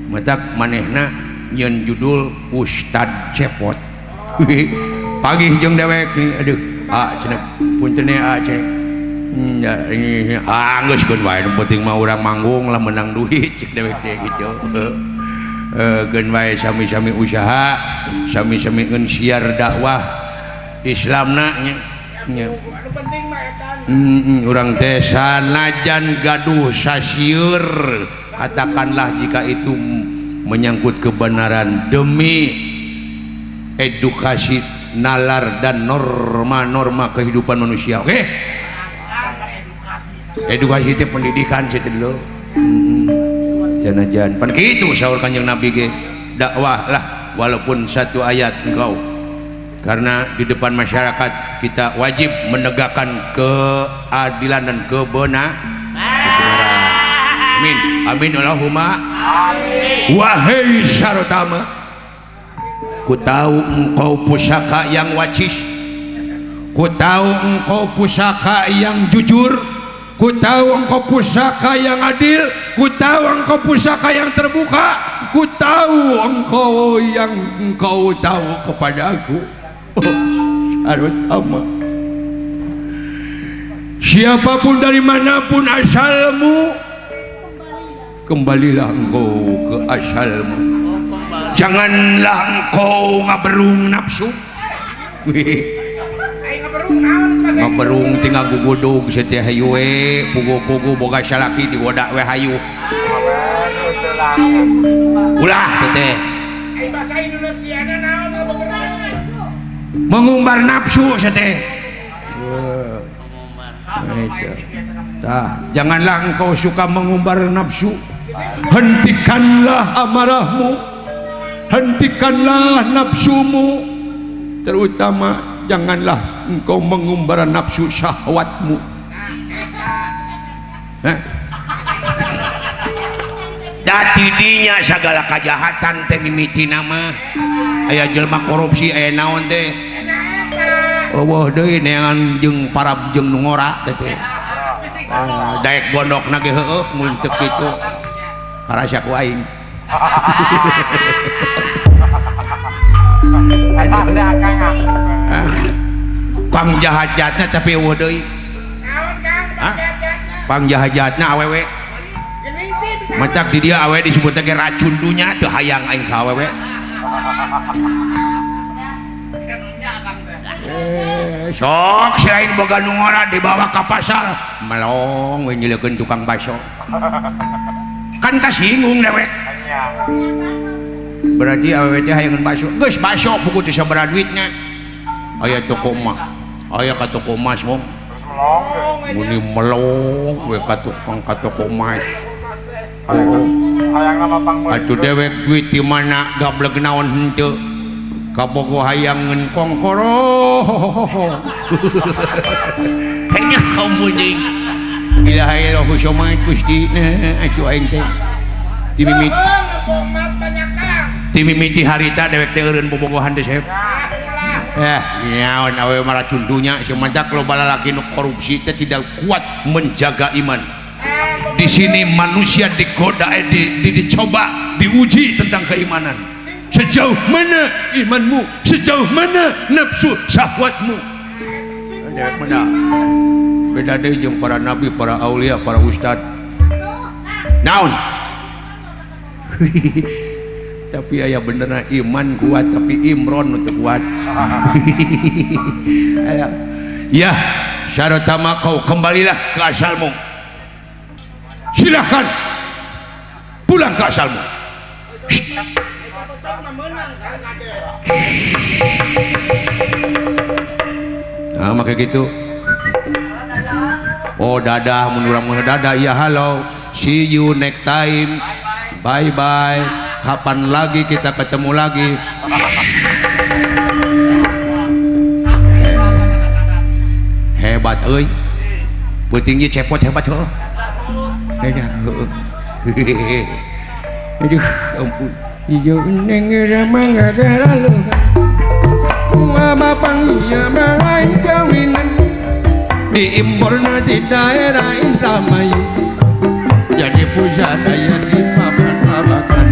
Matak manehna nyeun judul Ustad Cepot. Pagih jeung dewek nih, aduh, ah cenah punten ah cenah. Ah geus keun wae nu penting mah urang manggung lah menang duit cek dewek teh kitu. Keun wae sami-sami usaha, sami-sami ngensiar dakwah Islamna nya. Urang teh sanajan gaduh sasieur, katakanlah jika itu menyangkut kebenaran demi edukasi nalar dan norma-norma kehidupan manusia. Oke? Edukasi itu pendidikan sih dulu. Janajan pan kitu saur Kanjeng Nabi ge dakwah lah walaupun satu ayat engkau, karena di depan masyarakat kita wajib menegakkan keadilan dan kebenaran. Amin amin Allahumma amin. Wahai Sarotama, ku tahu engkau pusaka yang wacis, ku tahu engkau pusaka yang jujur, ku tahu engkau pusaka yang adil, ku tahu engkau pusaka yang terbuka, ku tahu engkau yang engkau tahu kepada aku. Oh, Sarotama, siapapun dari manapun asalmu, kembalilah engkau ke asalmu. Janganlah engkau ngaberung nafsu. Ngaberung tinggal gugudug setia hayu we, pugu-pugu boga salaki digoda we hayu. Ulah teteh. Mengumbar nafsu seteh. Tah, janganlah engkau suka mengumbar nafsu. Hentikanlah amarahmu, hentikanlah nafsumu, terutama janganlah engkau mengumbar nafsu syahwatmu. Datidinya segala kejahatan teh mimiti nama aya jelema korupsi aya naon teh eueuh deui neangan jeung parab jeung nu ngora teh teh daek gondokna ge heueuh mun teu kitu karasa ku aing. Pang jahat-jahatna tapi eueuh deui. Naon Kang? Pang jahat-jahatna awewe. Matak di dia awewe disebutna ge racun dunya teu hayang aing ka awewe. Sok selain boga nu ngora dibawa ka pasar, melong we nyileukeun tukang baso. Kan kasinggung dewek. Berarti awewe teh hayangeun baso. Geus baso buku teh sabaraha duitna. Aya toko mah, aya ka toko emas mong. Muni melong we ka tukang ka toko emas. Atuh dewek duit di mana gableg naon henteu. Kabogo hayangeun kongkoro. Hanya kaum deui. Ilaha illallah somad Gusti atuh aing teh. Timimiti harita dewek teh eureun bobogohan teh sep. Nyaon awewe mah racun dunya semenjak loba lalaki nu korupsi teh tidak kuat menjaga iman. Di sini manusia digoda, dicoba, diuji tentang keimanan. Sejauh mana imanmu, sejauh mana nafsu syahwatmu. Beda deui jeung para nabi, para aulia, para ustad. Naon? Tapi aya benerna iman kuat tapi imron nu teu kuat. Ya, Sarotama kau kembalilah ke asalmu. Silahkan pulang ke asalmu. Nah, maka gitu. Oh, dadah mun urang mah dadah ya halo. See you next time. Bye bye. Kapan lagi kita ketemu lagi? Hebat euy. Peuting ieu cepot hebat heuh. Aduh, ampun. Ieu neng ramang ngagaralu. iya lain kawinan diimporna di daerah Indramayu jadi pusat aya di papan babakan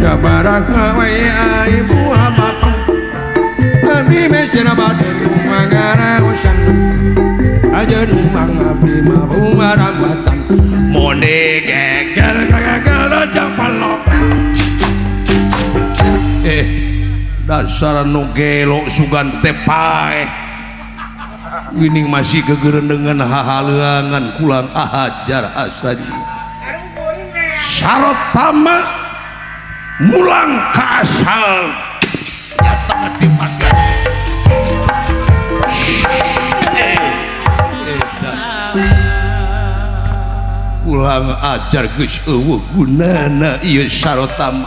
sabaraha we ibu bapak abdi mesra bade mangaraosan aja numang abdi mah bunga rambatan monde gegel gegel aja pelok dasar nu gelo sugan teh paeh wining masih gegerendengan hahaleuangan kulang ahajar asadi sarotama mulang ka asal nyata dipake ulang ajar geus eueuh gunana ieu sarotama.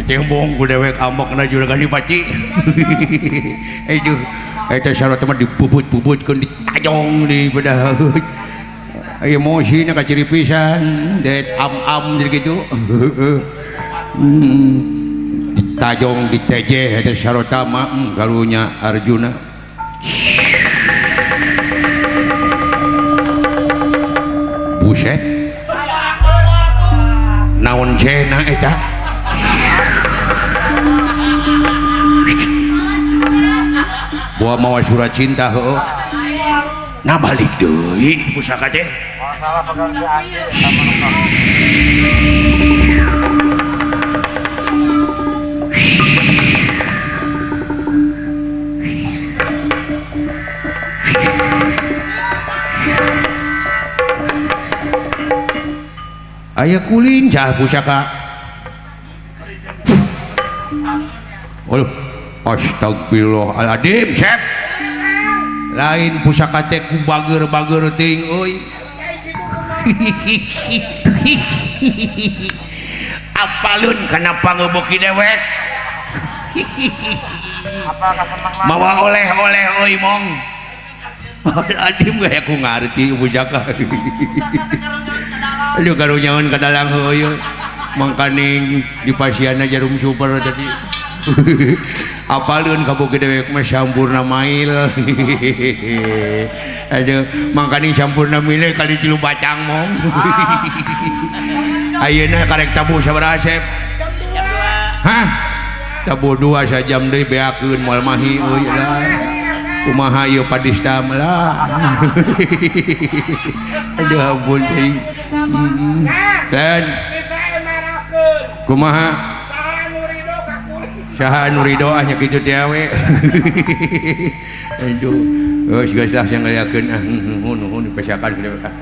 Tembong ku dewek amokna juragan dipaci. Aduh, eta sarotama dibubut-bubutkeun ditajong di bedah. Emosina kaciri pisan, det am-am jadi kitu. Ditajong ditejeh eta sarotama karunya Arjuna. Buset. Naon cena eta? Bawa mawa surat cinta heuh. Nah balik deui pusaka teh. Aya kulin cah pusaka. Aduh, astagfirullahaladzim, Sep. Lain pusaka teh ku bager-bager teuing euy. Apalun kana pangebeuki dewek. Mawa oleh-oleh euy mong. Adim gaya ku ngarti pusaka. Aduh karunyaeun ka dalang heueuy. Mangkaning di pasiana jarum super tadi. Apalun kaboge dewek mah sampurna mail. Aduh mangkaning sampurna mile kali tilu bacang mong. Ayeuna karek tabuh sabaraha Sep? Jam 2. Hah? Tabuh 2 sajam deui beakeun moal mahi euy lah. Kumaha ieu padista mah lah. Aduh ampun teuing. Dan kumaha? Saha anu ridho ah nya kitu teh we. Aduh, geus geus lah sing ngayakeun ah nuhun nuhun dipesakan kitu ah.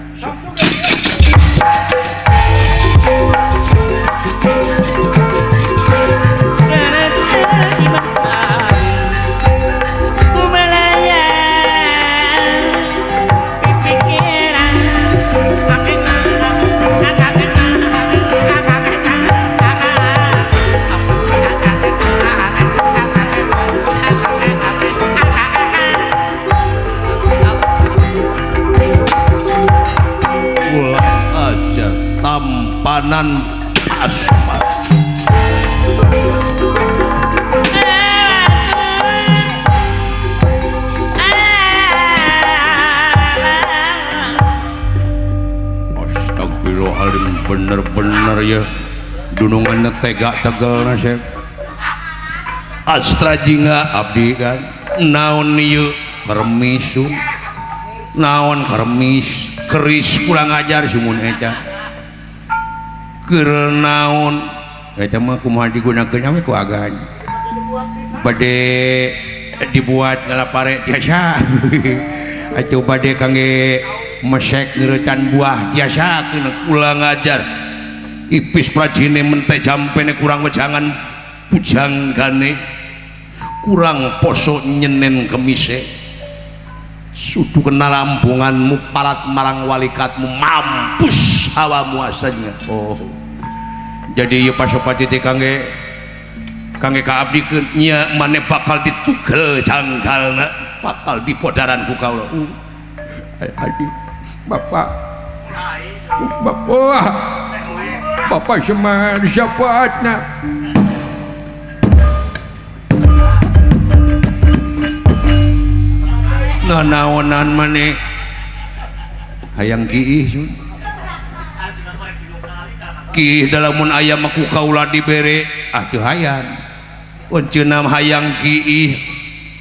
Tampanan aspal. Astagfirullahaladzim, bener-bener ya dunungannya tega tegal nasib. Astra jingga abdi kan naon ieu kermis naon kermis keris kurang ajar sumun eta keur naon eta mah kumaha digunakeun we ku agan bade dibuat ngalapare tiasa atuh bade kangge mesek ngeuretan buah tiasa ulah ngajar ipis prajine mente jampene kurang wejangan pujanggane kurang poso nyenen kemise Sudu kena lampunganmu parat marang walikatmu mampus hawamu asanya. Oh. Jadi ieu Pasopati teh kangge kaabdikeun nya maneh bakal ditugel janggalna, bakal dipodaran ku kaula. Adi Bapak. Bapak. Bapak Semar syafaatna. Nanaonan maneh hayang kiih sun. Kiih dalamun aya mah ku kaula dibere ah teu hayang. Unceuna hayang kiih.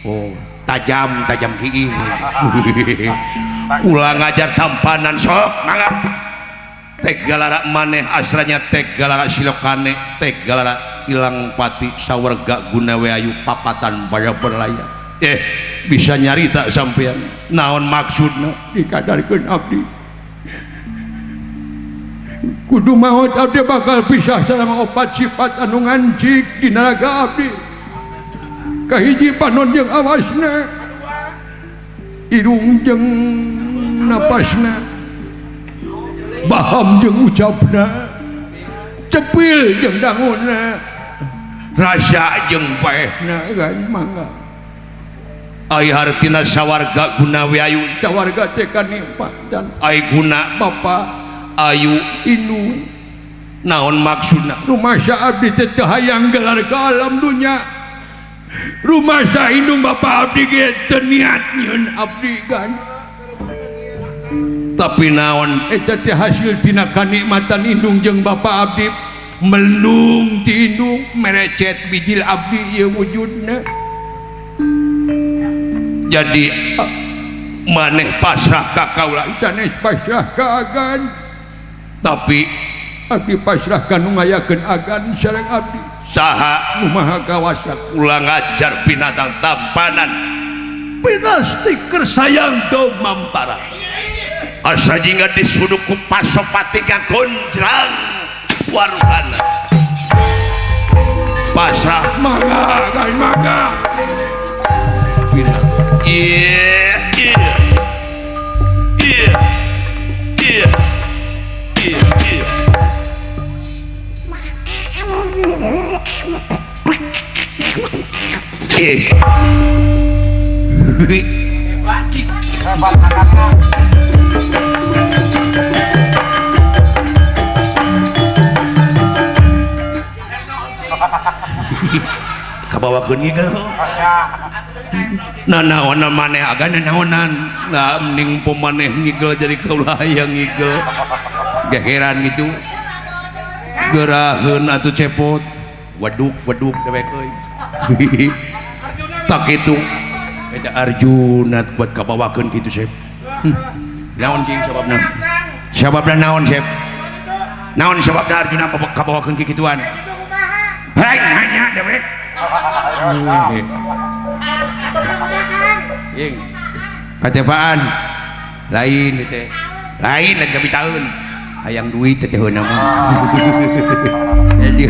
Oh, tajam tajam kiih. Ulah ngajar tampanan sok mangga. Tegalara maneh asranya tegalara silokane tegalara ilang pati sawerga gunawe ayu papatan baya berlayar. Bisa nyarita sampean naon maksudna dikadarkeun abdi kudu maot abdi bakal pisah sareng opat sifat anu ngancik dina raga abdi. Kahiji panon jeung awasna, irung jeung napasna, baham jeung ucapna, cepil jeung danguna, rasa jeung paehna kan mangga. Ai hartina sawarga gunawe ayu sawarga teh kanikmatan ai guna bapa ayu indung naon maksudna rumasa abdi teh teu hayang gelar ka alam dunya rumasa indung bapa abdi ge teu niat nyieun abdi kan tapi naon eta teh hasil tina kanikmatan indung jeung bapa abdi melendung ti indung merecet bijil abdi ieu wujudna. Jadi maneh pasrah ka kaula sanes pasrah ka agan tapi abdi pasrah ka nu ngayakeun agan sareng abdi saha nu maha kawasa. Ulah ngajar binatang tampanan pinasti keur sayang do mampara asa jingga disuduk ku Pasopati ngagonjrang waruhana pasrah mangga kai mangga binatang. Iya, iya, iya, iya, iya, iya. Kabawakeun ieu. Nanaonan maneh aga nanaonan. Nah mending pemaneh ngigel jadi kaula hayang ngigel. Gegeran gitu. Geraheun atuh cepot. Waduk waduk dewek euy. Tak kitu. Eta Arjuna buat kabawakeun kitu Sep. Naon cing sababna? Sababna naon Sep? Naon sababna Arjuna kabawakeun kikituan? Hei nanya dewek. Ying. Kacapaan lain teh. Lain lagi tapi tahun. Hayang duit teh heuna mah. Jadi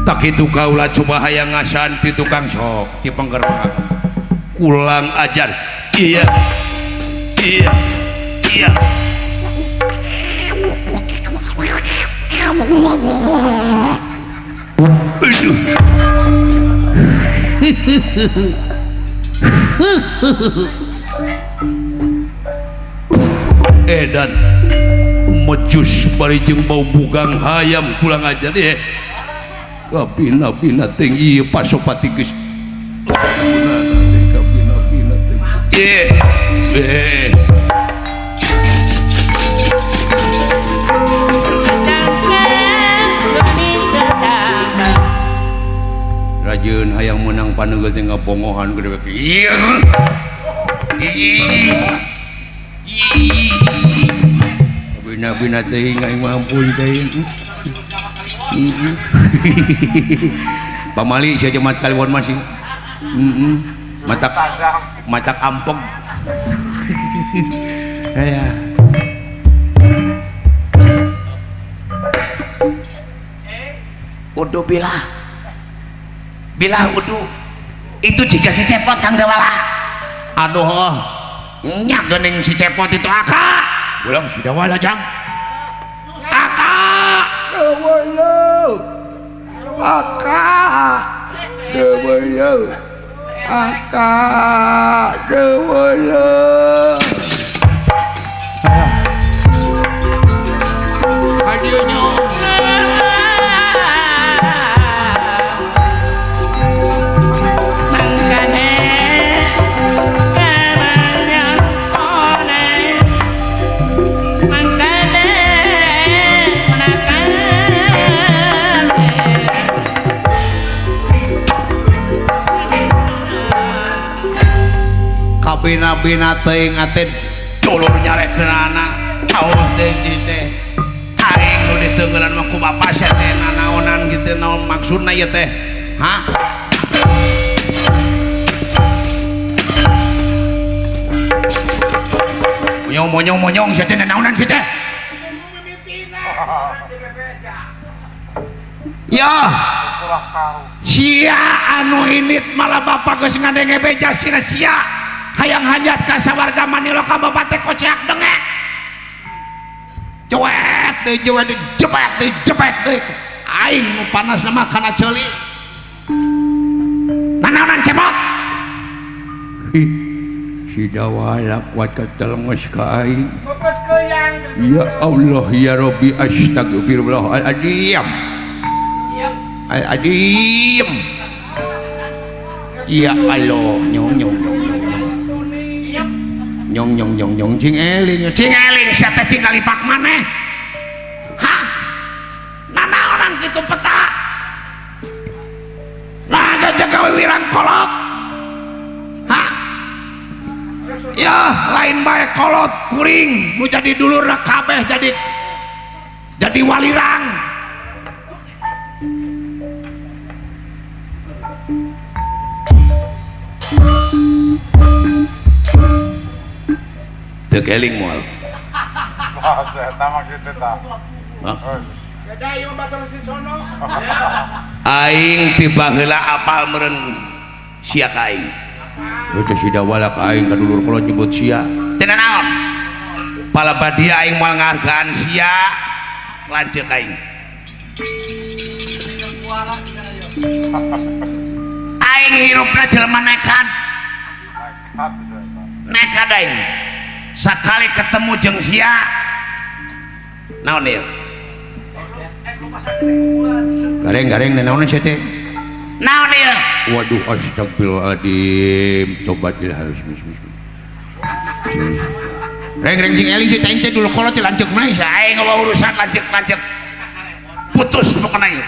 tak kitu kaula coba hayang ngasan ti tukang sok ti pengker. Ulang ajar. Iya. Iya. Iya. Aduh. Edan mecus bari jeung bau bugang hayam kulang ajar kabina-bina teh ieu Pasopati geus kabina-bina teh Rajeun hayang menang paneugel teh ngabongohan gede ieu. Bina-bina teh aing mah ampun teh. Pamali sia jemat kaliwon masih. Matak matak ampeg. Aya. Udu bilah. Bilah udu. Itu jika si cepot Kang Dewala. Aduh oh. Nya geuning si Cepot itu aka. Ulang si Dawala jang. Aka. Dawala. Aka. Dawala. Aka. Dawala. Hadieu nyong. Bina-bina teuing ate dulur nyarekeunana caos teh teh aing nu diteungeulan mah ku bapa sia teh nanaonan kitu naon maksudna ieu teh ha monyong monyong monyong sia teh nanaonan sia teh ya sia anu init malah bapa geus ngadenge beja sia sia hayang hajat ka sawarga manilo ka bapak teh koceak dengek cuet teh cuet jepet teh jepet teh aing nu panas mah kana ceuli nanaonan Cepot si Dawala kuat katelenges ka aing ya Allah ya Rabbi astagfirullahaladzim al-adim ya Allah nyong nyong nyong nyong nyong nyong nyong cing eling sia teh cing ngalipak maneh ha nanaonan kitu peta nah jaga wirang kolot ha ya lain bae kolot kuring nu jadi dulurna kabeh jadi walirang teu keling moal. Aing ti baheula apal meureun sia ka aing. Teu si Dawala ka aing ka dulur kolot nyebut sia. Teu nanaon. Palabadia aing moal ngahargaan sia lanceuk aing. Aing hirupna jelema nekat. Nekat aing. Sakali ketemu jeung sia naon ieu gareng-gareng naon sia teh naon ieu waduh astagfirullahaladzim tobatil harus reng-reng jeung eling sia teh dulu kolot lanceuk maneh sia aing eueuh urusan lanceuk-lanceuk putus pokona ieu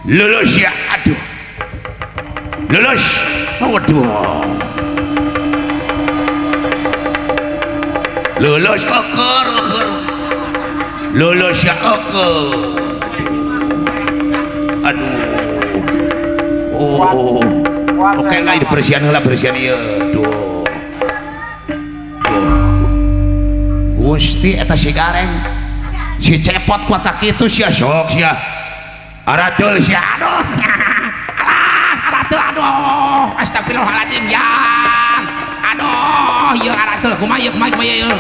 lulus ya aduh lulus waduh lulus oker oker lulus ya oker aduh oh oke lah dibersihan lah bersihan iya aduh Gusti eta si gareng si Cepot kuat kitu sia sok sia aratul sia aduh alah aratul aduh astagfirullahaladzim ya aduh ieu aratul kumaha ieu kumaha kumaha ieu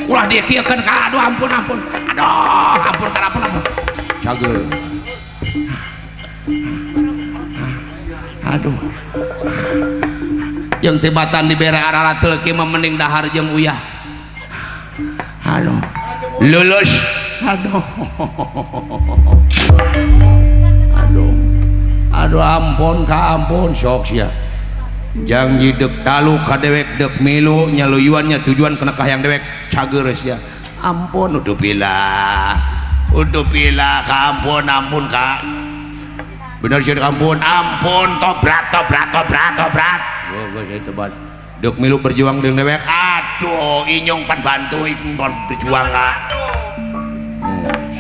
ulah dikieukeun ka aduh ampun ampun aduh ampun ka ampun ampun cager aduh jeung tibatan dibere araratul kieu mah mending dahar jeung uyah aduh lulus aduh aduh aduh ampun ka ampun sok sia janji dek talu ka dewek dek milu nyaluyuannya tujuan kena kahayang dewek cager sia ampun udah pilah ka ampun ampun ka bener sia ampun ampun tobrat tobrat tobrat tobrat oh saya tobat dek milu berjuang dengan dewek aduh inyong pan bantu inyong pan berjuang ka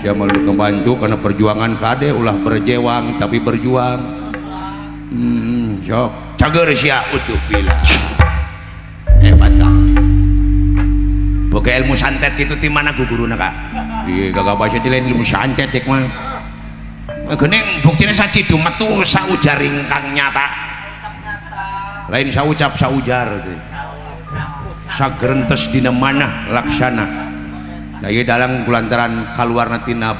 sia malu ngebantu karena perjuangan kade ulah berjewang tapi berjuang sok cager sia utuh bila hebat kang boga ilmu santet itu di mana guruna kak? Iya gak baca ti lain ilmu santet dek mah geuning buktine sacidu metu saujar ingkang nyata lain saucap saujar teh. Sagerentes dina manah laksana. Da ieu dalang kulantaran kaluarna tina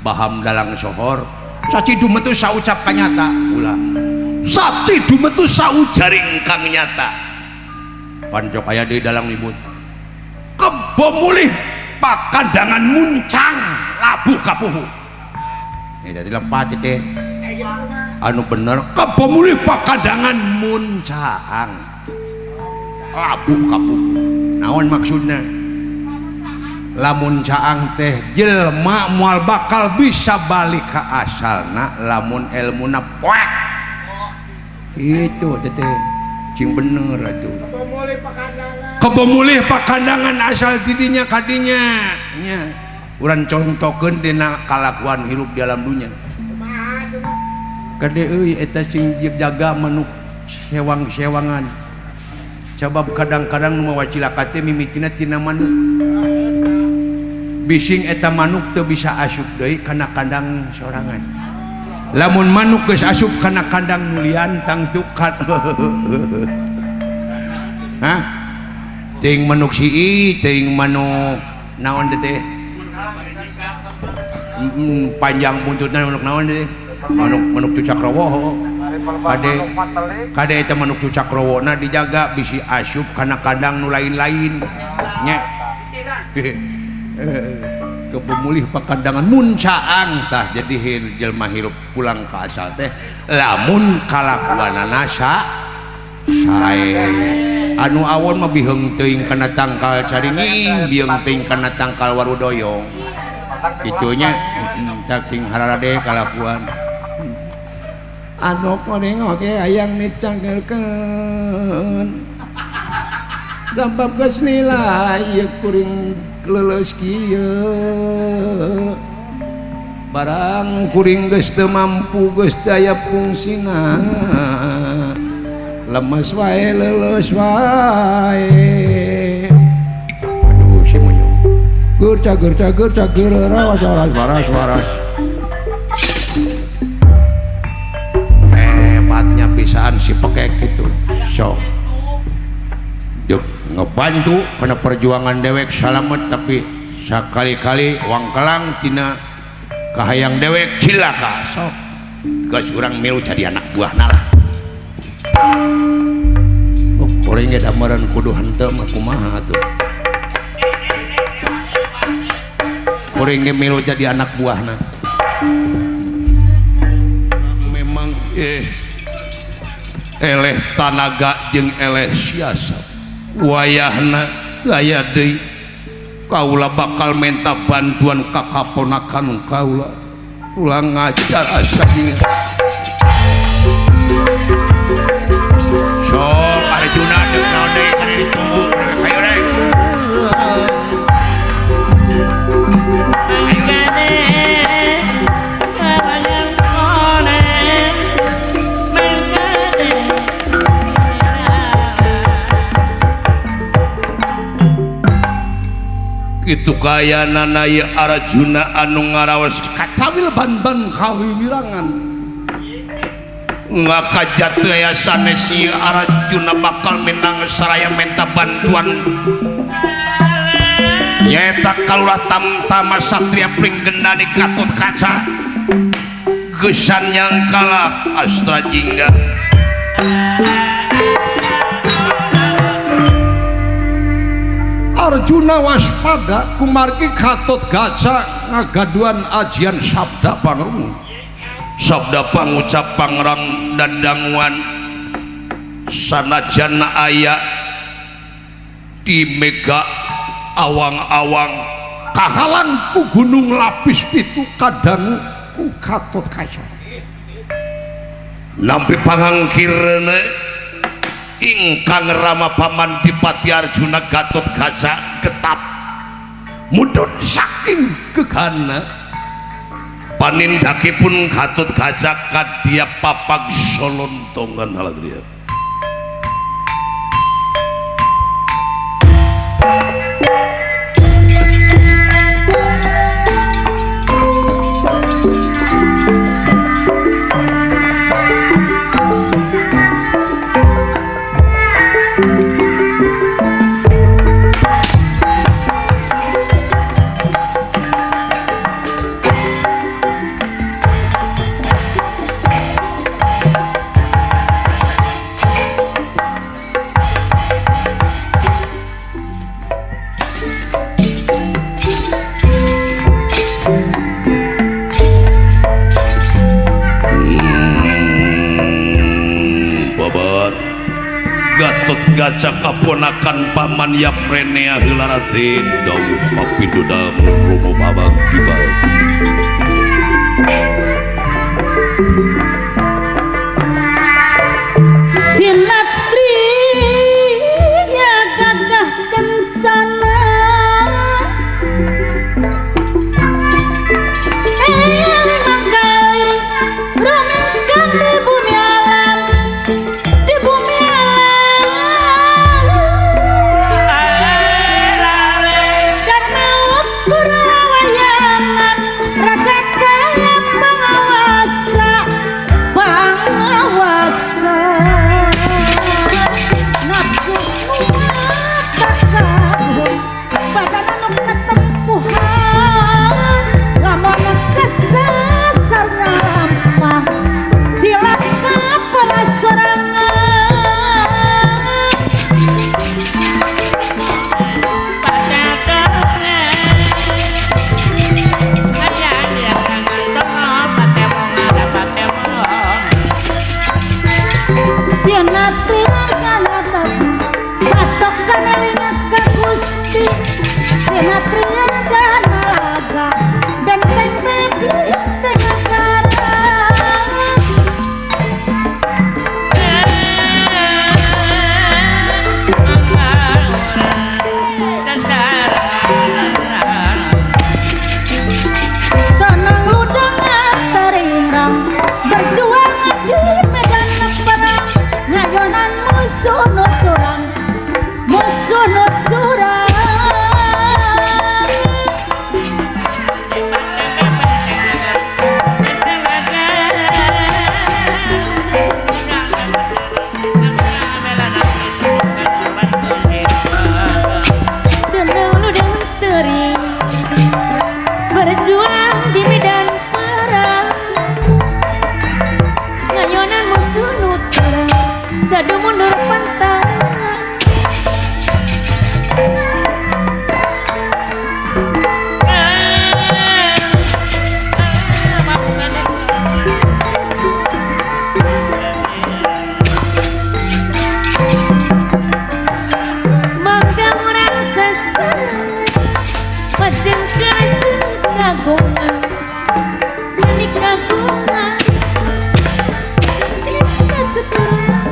baham dalang sohor. Saci dumetu saucap kanyata ulah. Saci dumetu saujaring kang nyata. Pancok aya deui dalang nyebut. Kebo mulih pakandangan muncang labuh kapuhu. Ya jadi lepat teh. Anu bener kebo mulih pakandangan muncang labuh kapuhu. Naon maksudna? Lamun caang teh jelema moal bakal bisa balik ka asalna lamun elmuna poek. Itu teh cing bener atuh. Kebo mulih pakandangan asal tidinya kadinya nya. Urang contohkeun dina kalakuan hirup di alam dunya. Kade euy eta sing jaga manuk sewang-sewangan. Sabab kadang-kadang nu mawa cilaka teh mimitina tina manuk. Bising eta manuk teu bisa asup deui kana kandang sorangan. Lamun manuk geus asup kana kandang nulian tangtu kan. Hah? Teuing manuk sii, teuing manuk naon teh? Panjang buntutna manuk naon teh? Manuk manuk cucakrowo. Kade kade eta manuk cucakrowona dijaga bisi asup kana kandang nu lain-lain nya. Kebo mulih pakandangan muncaang tah jadi jelema hirup pulang ka asal teh lamun kalakuanana sae. Anu awon mah biheung teuing kana tangkal caringing, bieung teuing kana tangkal warudoyong. Kitunya cacing hararade kalakuan. Anu kuring oge hayang dicangkeulkeun. Sabab geus nilai ieu kuring leuleus kieu. Barang kuring geus teu mampu geus teu aya fungsina. Lemes wae leuleus wae. Aduh si munyung. Gur cagur cagur cagur rawas waras waras waras. Hebatnya pisaan si pekek itu. Sok. Dek ngebantu karena perjuangan dewek salamet tapi sakali-kali wangkelang tina kahayang dewek cilaka. Sok. Geus urang milu jadi anak buah nalah. Oh, kuring ge damaran kudu henteu mah kumaha atuh. Kuring ge milu jadi anak buahna. Memang eleh tanaga jeung eleh siasat. Wayahna teu aya deui. Kaula bakal menta bantuan ka kaponakan kaula. Ulah ngajar asa jeung. Sok Arjuna deuk naon deui tadi ditunggu. Hayo deui. Kitu kayanana ieu Arjuna anu ngaraos kacawil ban-ban kawimirangan. Ngakajat aya sanes ieu Arjuna bakal menang saraya menta bantuan nyaeta kalurah Tamtama Satria Pringgendani Gatot Kaca gesan nyangkala Astra Jingga. Arjuna waspada kumargi Gatot Kaca ngagaduan ajian sabda pangrung. Sabda pangucap pangrang dadanguan sanajan aya di mega awang-awang kahalang ku gunung lapis pitu kadangu ku Gatot Kaca. Nampi pangangkirna ingkang Rama paman Dipati Arjuna Gatot Kaca ketap mudhun saking gegana. Panindakipun Gatot Kaca kadya papag solontongan haladriya. Gatot Kaca kaponakan paman Yaprenea heula Raden dawuh kapindho Romo Babang Dipa. Sinatria gagah kencana lima kali rumingkang di bumi alam, di bumi alam karena ukur wayangan raga kaya pengawasa, pengawasa nafsu takahun badan anu ketempuhan lamun kesasar nyampah cilaka pada sorangan. Sinatria kana patokan elingat ka Gusti Sinatria dana laga benteng benteng negara. Tanang ludang teringrang berjuang di medan perang ngayonan musuh nu curang, musuh nu curang. Tenang ludang tering berjuang di medan perang ngayonan musuh nu terang jadu mundur pantang. Mangga urang sasarengan majengkeun sekagongan seni kagungan seni keturunan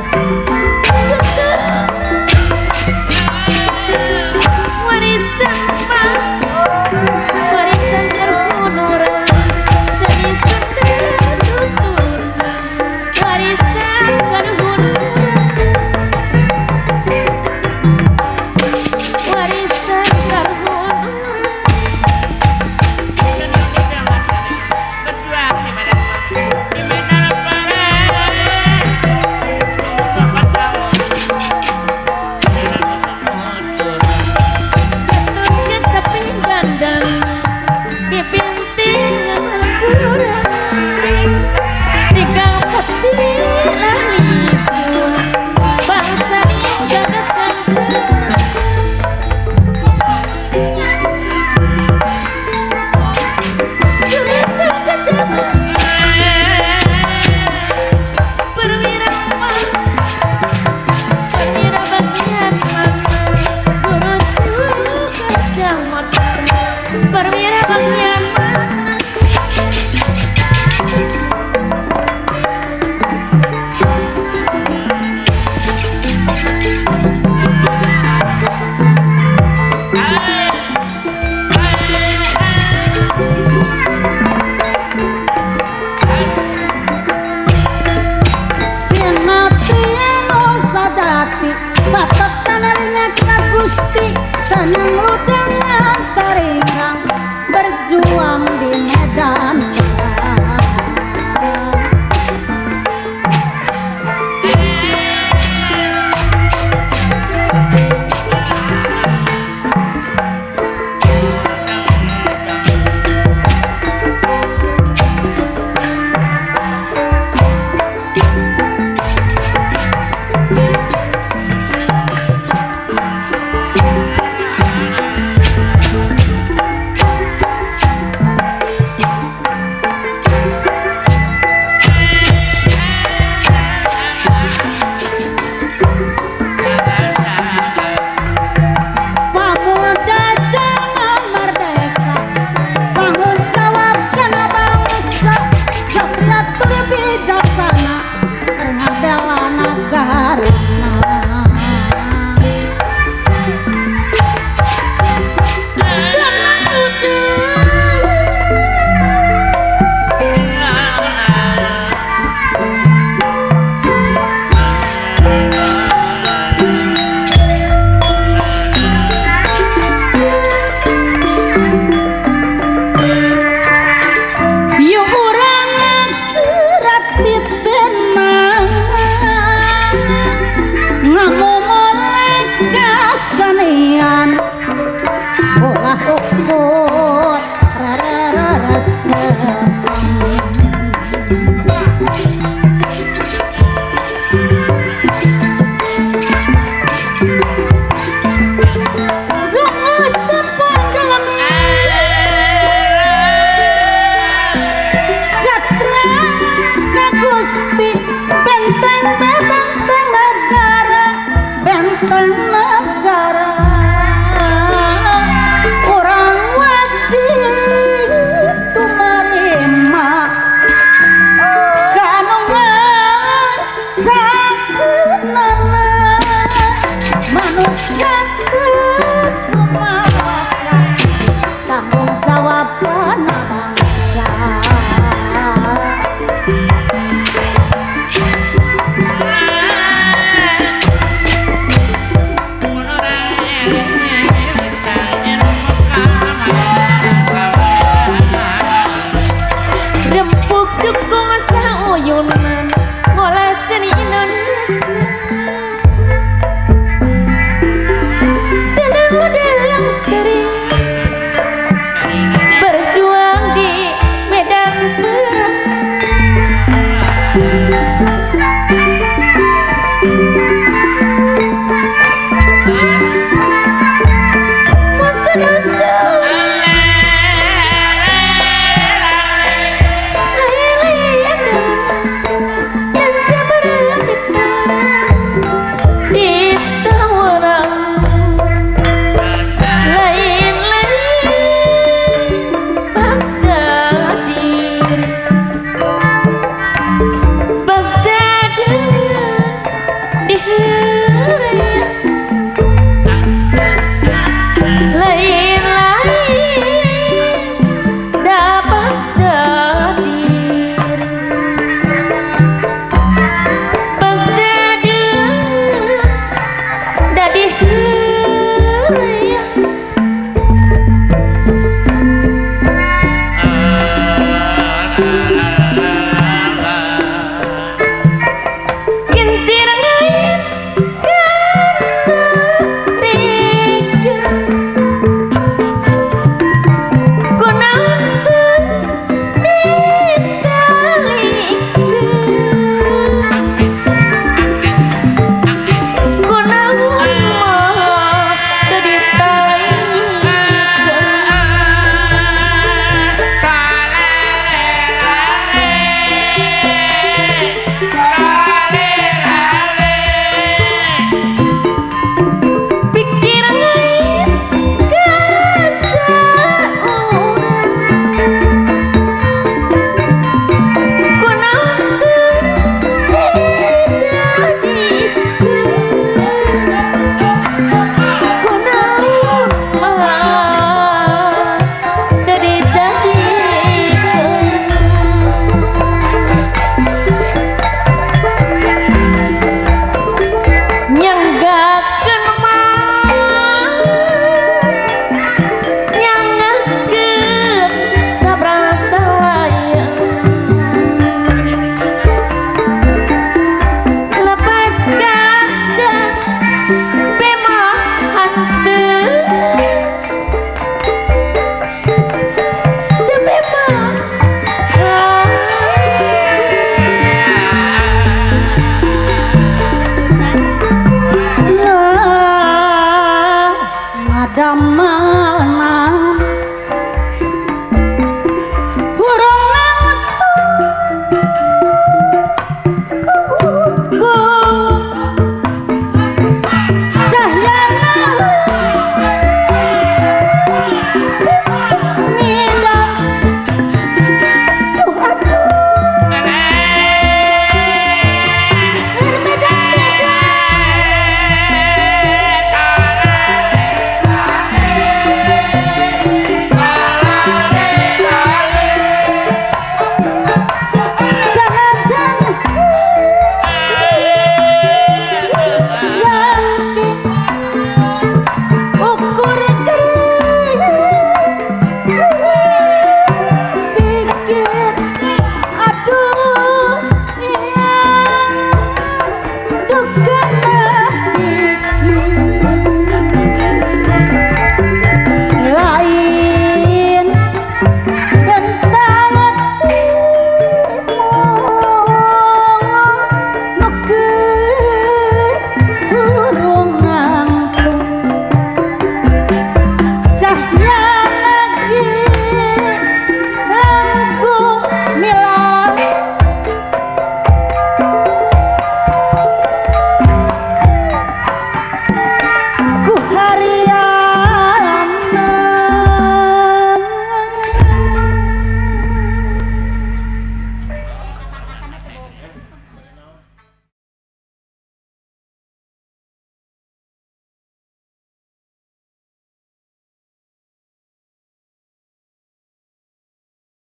keturunan warisan mah warisan karuhunuran seni keturunan warisan karuhunuran warisan karuhunuran. Gatot Kaca pinggandang dipinting hampura tiga peti lali bangsa jagat kancana. Jurusan kejaman perwira perwira bagian mana guru suka motor perwira bagian mana. Sinatria nu sajati patokan elingat ka Gusti tenang ludang teringrang berjuang di medan perang. Nu satia.